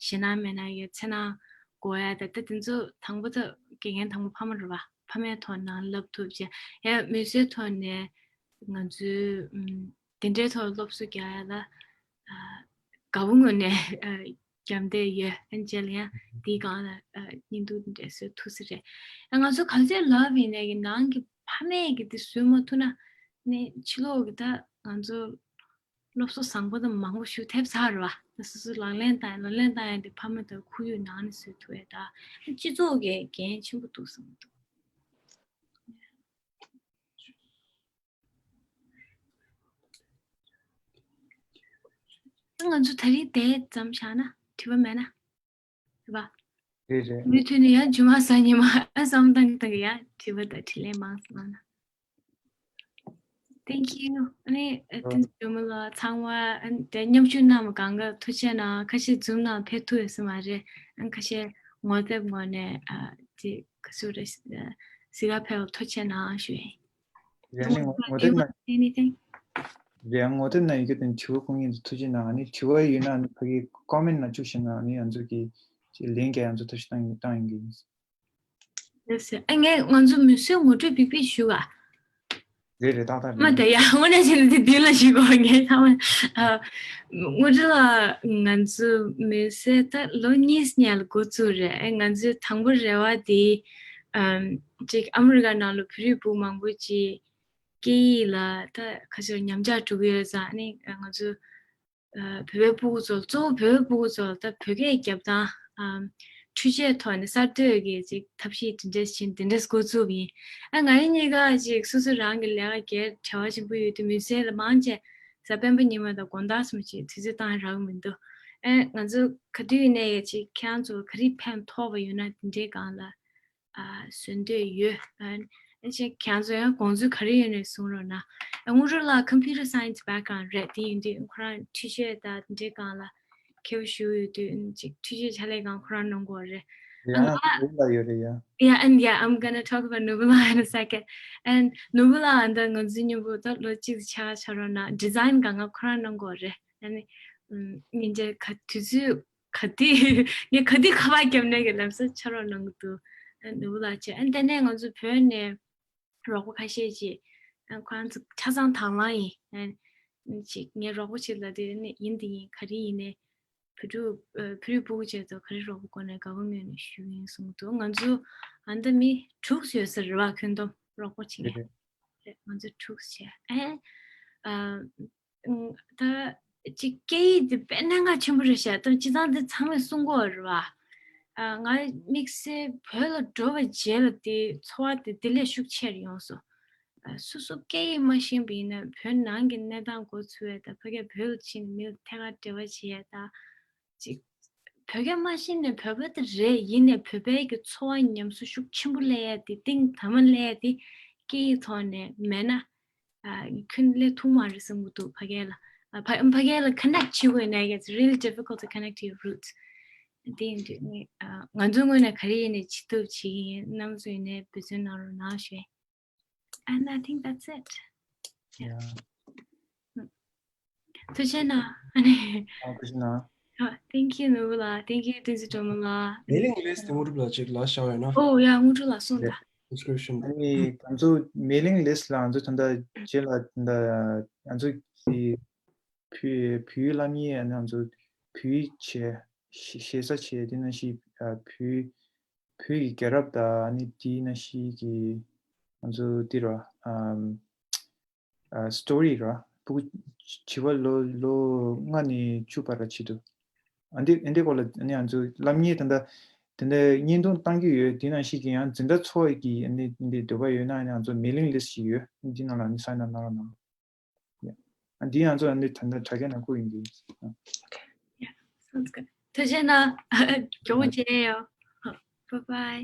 ཞེད་སྣང་མེད་ན་ཡ། འཚེར་སྣང་འགོག་ཡ། ད་ལྟ་དེ་ཚོ་དང་པོ་ད་དགེ་རྒན་དང་པོ་ཕ་མ་རེད་པ། ཕ་མའི་ཐོག་ནས་བསླབ་ཐུབ་བྱས། ཡ་མི་ཚེའི་ཐོག་ནས་ང་ཚོའི་ཨམ་དེ་འདྲའི་ཐོག་སློབ་གསོ་རྒྱག་ཡ་ལ་ཨ་དགའ་པོ་ངོས་ནས་ཨ་རྒྱབ་འདེགས་ཡོད། ཨ་ནི་རྗེས་ལ་ཡང་དེའི་སྒང་ལ་ཨ་བརྙན་ཐུང་དེ་འདྲ་བཟོ་ཐུབ་ས་རེད། ཨ་ང་ཚོ་ག་ཚོད་ལབ་ཡིན་ནའི་གི་ནང་གི་ཕ་མས་གི་དེ་བཟོ་མ་ཐུབ་ན། ནས་ཕྱི་ལོགས་ཀྱི་ད་ང་ཚོ་སློབ་གསོ་བཟང་པོ་དང་མང་པོ་ཞིག་ཐེབས་ཚར་བ། ད་སོ་སོ་ལག་ལེན་བསྟར་ལག་ལེན་བསྟར་ཡ་དེ་ཕ་མ་དང་ཁོར་ཡུག་ནང་ནས་བཟོ་ཐུབ་ཡ། ད་སྤྱི་ཚོགས་ཀྱི་འགན་ཆེན་པོ་འདུག་བསམ་གྱི་འདུག་ད་ང་ཚོ་ད་རིང་དེ་ཙམ་བཞག་ན། དྲི་བ་མེད་ན། རེད་པ། རེད་རེད། མུ་མཐུད་ནས་ཡང་རྗེས་མ་གཟའ་ཉི་མ་ཨ་བསམ་བཏང་བཏང་གི་ཡང་དྲི་བ་དང་དྲིས་ལན་མང་ཙམ་གནང་ན། Thank you. ཨ་ནི་ཨ། བསྟན་འཛིན་སྒྲོལ་མ་ལགས། ཚང་མ་ཨ་ནི་དེ་མཉམ་ཞུགས་གནང་བ་གང་ག་ཐུགས་རྗེ་གནང་། ཁ་ཤས་Zoom་ནང་ཕེབས་ཐུབ་ཡོད་ས་མ་རེད། ཨ་ནི་ཁ་ཤས་ངོ་དེབ་ངོས་ནས་ཨ་དེ་ག་ཚོད་རེད། ཨ་གཟིགས་ག་ཕེབས་པ་ཐུགས་རྗེ་གནང་ཞུ་ཡིན། རེད། ཨ་ནི་ངོ་དེབ་ནང་། Anything? རེད། ངོ་དེབ་ནང་ཡོད་ཀྱི་དེ་དྲི་བ་ཁོང་གཉིས་ཚོ་ཐུགས་རྗེ་གནང་། ཨ་ནི་དྲི་བ་ཡོད་ན་ཨ་ནི་ཕ་གི་comment་ནང་བཅུག་བཞག་ན་ཨ་ནི་ང་ཚོ་གི་ལན་རྒྱག་ཡ་ང་ཚོ་ཐབས་ཤེས་བཏང་ཡིན་བཏང་ཡིན་གྱི་ཡིན། ལགས་སོ། ཨ་ངས་ང་ཚོ་མི་སེར་ངོ་སྤྲོད་བིག་བིག་ཞུ་ག་རེད་རེད། ཏག་ཏག་མ་རེད། དེ་ཡ་དངོས་གནས་བྱས་ན་དེ་དུས་ལ་ཞུ་གོ་ངས་ཐ་མ། ཨ་དངོས་འབྲེལ་ལ་ང་ཚོ་མི་སེར་ད་ལོ་གཉིས་སྔོན་ལ་འགོ་བཙུགས་རེད། ཨ་ང་ཚོའི་དང་པོ་རེ་བ་དེ་ཨམ་ཅིག་ཨ་མི་རི་ཀ་ནང་ལ་བོད་རིགས་བུ་མང་པོ་ཅིག་སྐད་ཡིག་ལ་ད་ག་ཚོད་ཉམས་ཆག་འགྲོ་གི་ཡོད་ཙང་ཨ་ནི་ང་ཚོ་ཨ་བོད་པའི་སྤུ་གུ་ཚོ་གཙོ་བོ་བོད་པའི་སྤུ་གུ་ཚོ་ལ་ད་བོད་སྐད་རྒྱབ་སྟངས་ཨམ་འཕྲུལ་ཆས་ཐོག་ནས་གསར་གཏོད་ཀྱི་ཅིག་ཐབས་ཤེས་དེ་འདྲས་བྱིན་དེ་འདྲས་འགོ་བཙུགས་ཡིན། ཨ་ང་རང་གཉིས་ཀ་ཅིག་སོ་སོ་རང་གི་ལས་ཀ་སྒེར་བྲེལ་བ་ཆེན་པོ་ཡོད་དུས་མི་སེར་ལ་མང་ཆེ་གཟའ་སྤེན་པ་ཉི་མ་དང་དགོང་དག་གསུམ་ཅིག་དུས་ཚོད་བཏང་རག་མི་འདུག་ཨ་ང་ཚོ་ག་དུས་ཡིན་ནའི་ཅིག་ཁྱེད་རང་ཚོ་ག་རེ་ཕན་ཐོགས་པ་ཡོད་ན་དེ་འདྲའི་སྒང་ལ་ཨ་བཟོ་འདོད་ཡོད། ཨ་ཨ་ཅེ་ཁྱེད་ཚོ་ཡང་དགོངས་ཚུལ་ག་རེ་ཡོད་ནས་གསུང་རོགས་གནང་། ཨ་དངོས་གྲུབ་ལགས་computer science background་རེད། དེ་ཡིན་དུས་ཁོ་རང་འཕྲུལ་ཆས་དང་དེ་འདྲའི་སྒང་ལ་མཁས་པོ་ཞིག་ཡོད་དུས་ཨ་ཅིག་འཕྲུལ་ཆས་ཕྱག་ལས་ཁང་ཁོ་རང་གནང་གི་ཡོད་རེད། ཨ་ཡ་ང་ནོར་བུ་ལགས་ཡོད་རེད་ཡ། Yeah, and yeah, I'm gonna talk about Nubula in a second. And Nubula and the ང་ཚོའི་མཉམ་པོ་ད་ལོ་གཅིག་ཙམ་ཆགས་ཆགས་རོགས་གནང་། design་སྒང་ང་ཁོ་རང་གནང་གི་ཡོད་རེད། ཨ་ནི་ཨམ་ཉིན་རྒྱབ་ག་དུས་ཚོད་ག་དུས་ངས་ག་དུས་ཁ་པར་བརྒྱབ་ནས་ཀྱི་ལམ་སང་ཕྱག་རོགས་གནང་གི་འདུག་ཨ་ནོར་བུ་ལགས་བྱས། ཨ་དེ་ནས་ང་ཚོ་བོད་ནས་རོགས་པ་ཁ་ཤས་ཅིག་ཨ་ཁོ་རང་ཚོ་ཆ་ཚང་དང་བླངས་ཡིན། ཨ་ཅིག་ངས་རོགས་པ་བྱེད་ལབ་དུས་ཨ་ནི་ཡིན་དེ་ཡིན། ག་རེ་ཡིན་ནའི་བོད་ཕྲུག་ཨ་བོད་རིགས་སྤུ་གུ་བྱས་ཚོ་ག་རེ་རོགས་པ་དགོས་ནའི་དགའ་པོ་ངོས་ནས་ཞུ་ཡིན་གསུངས་འདུག་ང་ཚོ་ཨ་འདི་མི་དྲུག་ཡོད་ས་རེད་བ། ཁྱོན་བསྡོམས་རོགས་པ་བྱེད་མཁན་རེད། ང་ཚོ་དྲུག་བྱས། ཨ་ཨ་ཨང་། ད་ཅིག་སྐད་ཡིག་འདི་དཔེ་གནད་འགག་ཆེན་པོ་རེད་ཤག་ད་སྤྱིར་བཏང་འདི་ཚང་མས་གསུང་གི་ཡོད་རེད་བ། ཨ་ང་དམིགས་བསལ་བོད་ལ་འགྲོ་བའི་རྗེས་ལ་དེ་ཚོར་བ་དེ་དེ་ལས་ཤུགས་ཆེར་ཡོང་སོང་། ཨ་སོ་སོ་སྐད་ཡིག་མ་ཤེས་པ་ཡིན་ན་བོད་ནང་གི་གནས་སྟངས་མགོ་ཚོས་ཡ་ད་ཕ་གིར་བོད་ལ་ཕྱིན་ནས་མི་ལ་ཐད་ཀར་འབྲེལ་བ་བྱེད་ཡ་ད། ཅིག་བོད་སྐད་མ་ཤེས་ནས་བོད་པ་དེ་རེད། ཡིན་ནས་བོད་པའི་གི་ཚོར་བ་ཉམས་གསོ་ཤུགས་ཆེན་པོ་སླེབས་ཡ་དེ་གཏིང་ཐ་མ་སླེབས་ཡ་དེ་སྐད་ཡིག་ཐོག་ནས་མེད་ན་ཨ་ཁྱོན་སླེབས་ཐུབ་མ་རེད་བསམ་གྱི་འདུག་ཕ་གི་ལ། ཨ་ཕ་ཕ་གི་ལ་connect་བྱེད་དགོས་ན་it's really difficult to connect to your roots། དེ་ཡིན་དུས་ནི་ཨ་ང་ཚོའི་ངོས་ནས་ག་རེ་ཡིན་ནས་བྱེད་ཐུབ་བྱེད་ཀྱི་ཡིན། རྣམ་པ་ཚོ་ཡིན་ནའི་འབད་བརྩོན་གནང་རོགས་གནང་ཞུ། And I think that's it. Yeah. ཐུགས་རྗེ་གནང་། ཨ་ནི། ཨ་ཐུགས་རྗེ་གནང་། ཨ། Thank you ནོར་བུ་ལགས། Thank you བསྟན་འཛིན་སྒྲོལ་མ་ལགས། Mailing list་དེ་དངོས་གྲུབ་ལགས་ཅིག་ལབ་བཞག་ཡོད་ན། ཨོ་ཡ། དངོས་གྲུབ་ལགས་གསུངས་དང་། Description། ཨ་ནི་ང་ཚོ་mailing list་ལ་ང་ཚོ་ད་ལྟ་རྗེས་ལ་ད་ང་ཚོ་གི་བོད་བོད་ཡིག་བསླབ་གཉེར་ཡང་ན་ང་ཚོ་བོད་ཡིག་བྱས་ཞེ་ཞེ་ས་བྱས། དེ་ནང་བཞིན་ཨ་བོད་བོད་ཀྱི་རྒྱལ་རབས་དང་ཨ་ནི་དེ་ནང་བཞིན་གྱི་ང་ཚོ་འདི་ར་ཨམ་ཨ་story་ར་ཕྲུ་གུ་བྱིས་པ་ལོ་ལོ་ལྔ་ནས་བཅུ་བར་བྱེད་དུ། ཨ་འདི་ཨ་འདི་སྐོར་ལ་ཨ་ནི་ང་ཚོ་བསླབ་གཉེར་ད་ལྟ་དེ་འདྲ་བརྙན་ཐུང་བཏང་གི་ཡོད། དེ་ནང་བཞིན་གྱི་ཡང་འཛིན་གྲྭ་ཚོ་གི་ཨ་ནི་འདི་འདོད་པ་ཡོད་ན་ཨ་ནི་ང་ཚོ་mailing list་ཞིག་ཡོད། འདི་ནང་ལ་ཨ་ནི་sign up་གནང་རོགས་གནང་། Yeah. ཨ་འདི་ང་ཚོ་ཨ་ནི་ད་ལྟ་དྲ་རྒྱ་ནང་བཀོད་ཡིན་གྱི། Okay. Yeah, sounds good. ཐུགས་རྗེ་གནང་། མགྱོགས་པོ་མཇལ་ཡོང་། Bye bye.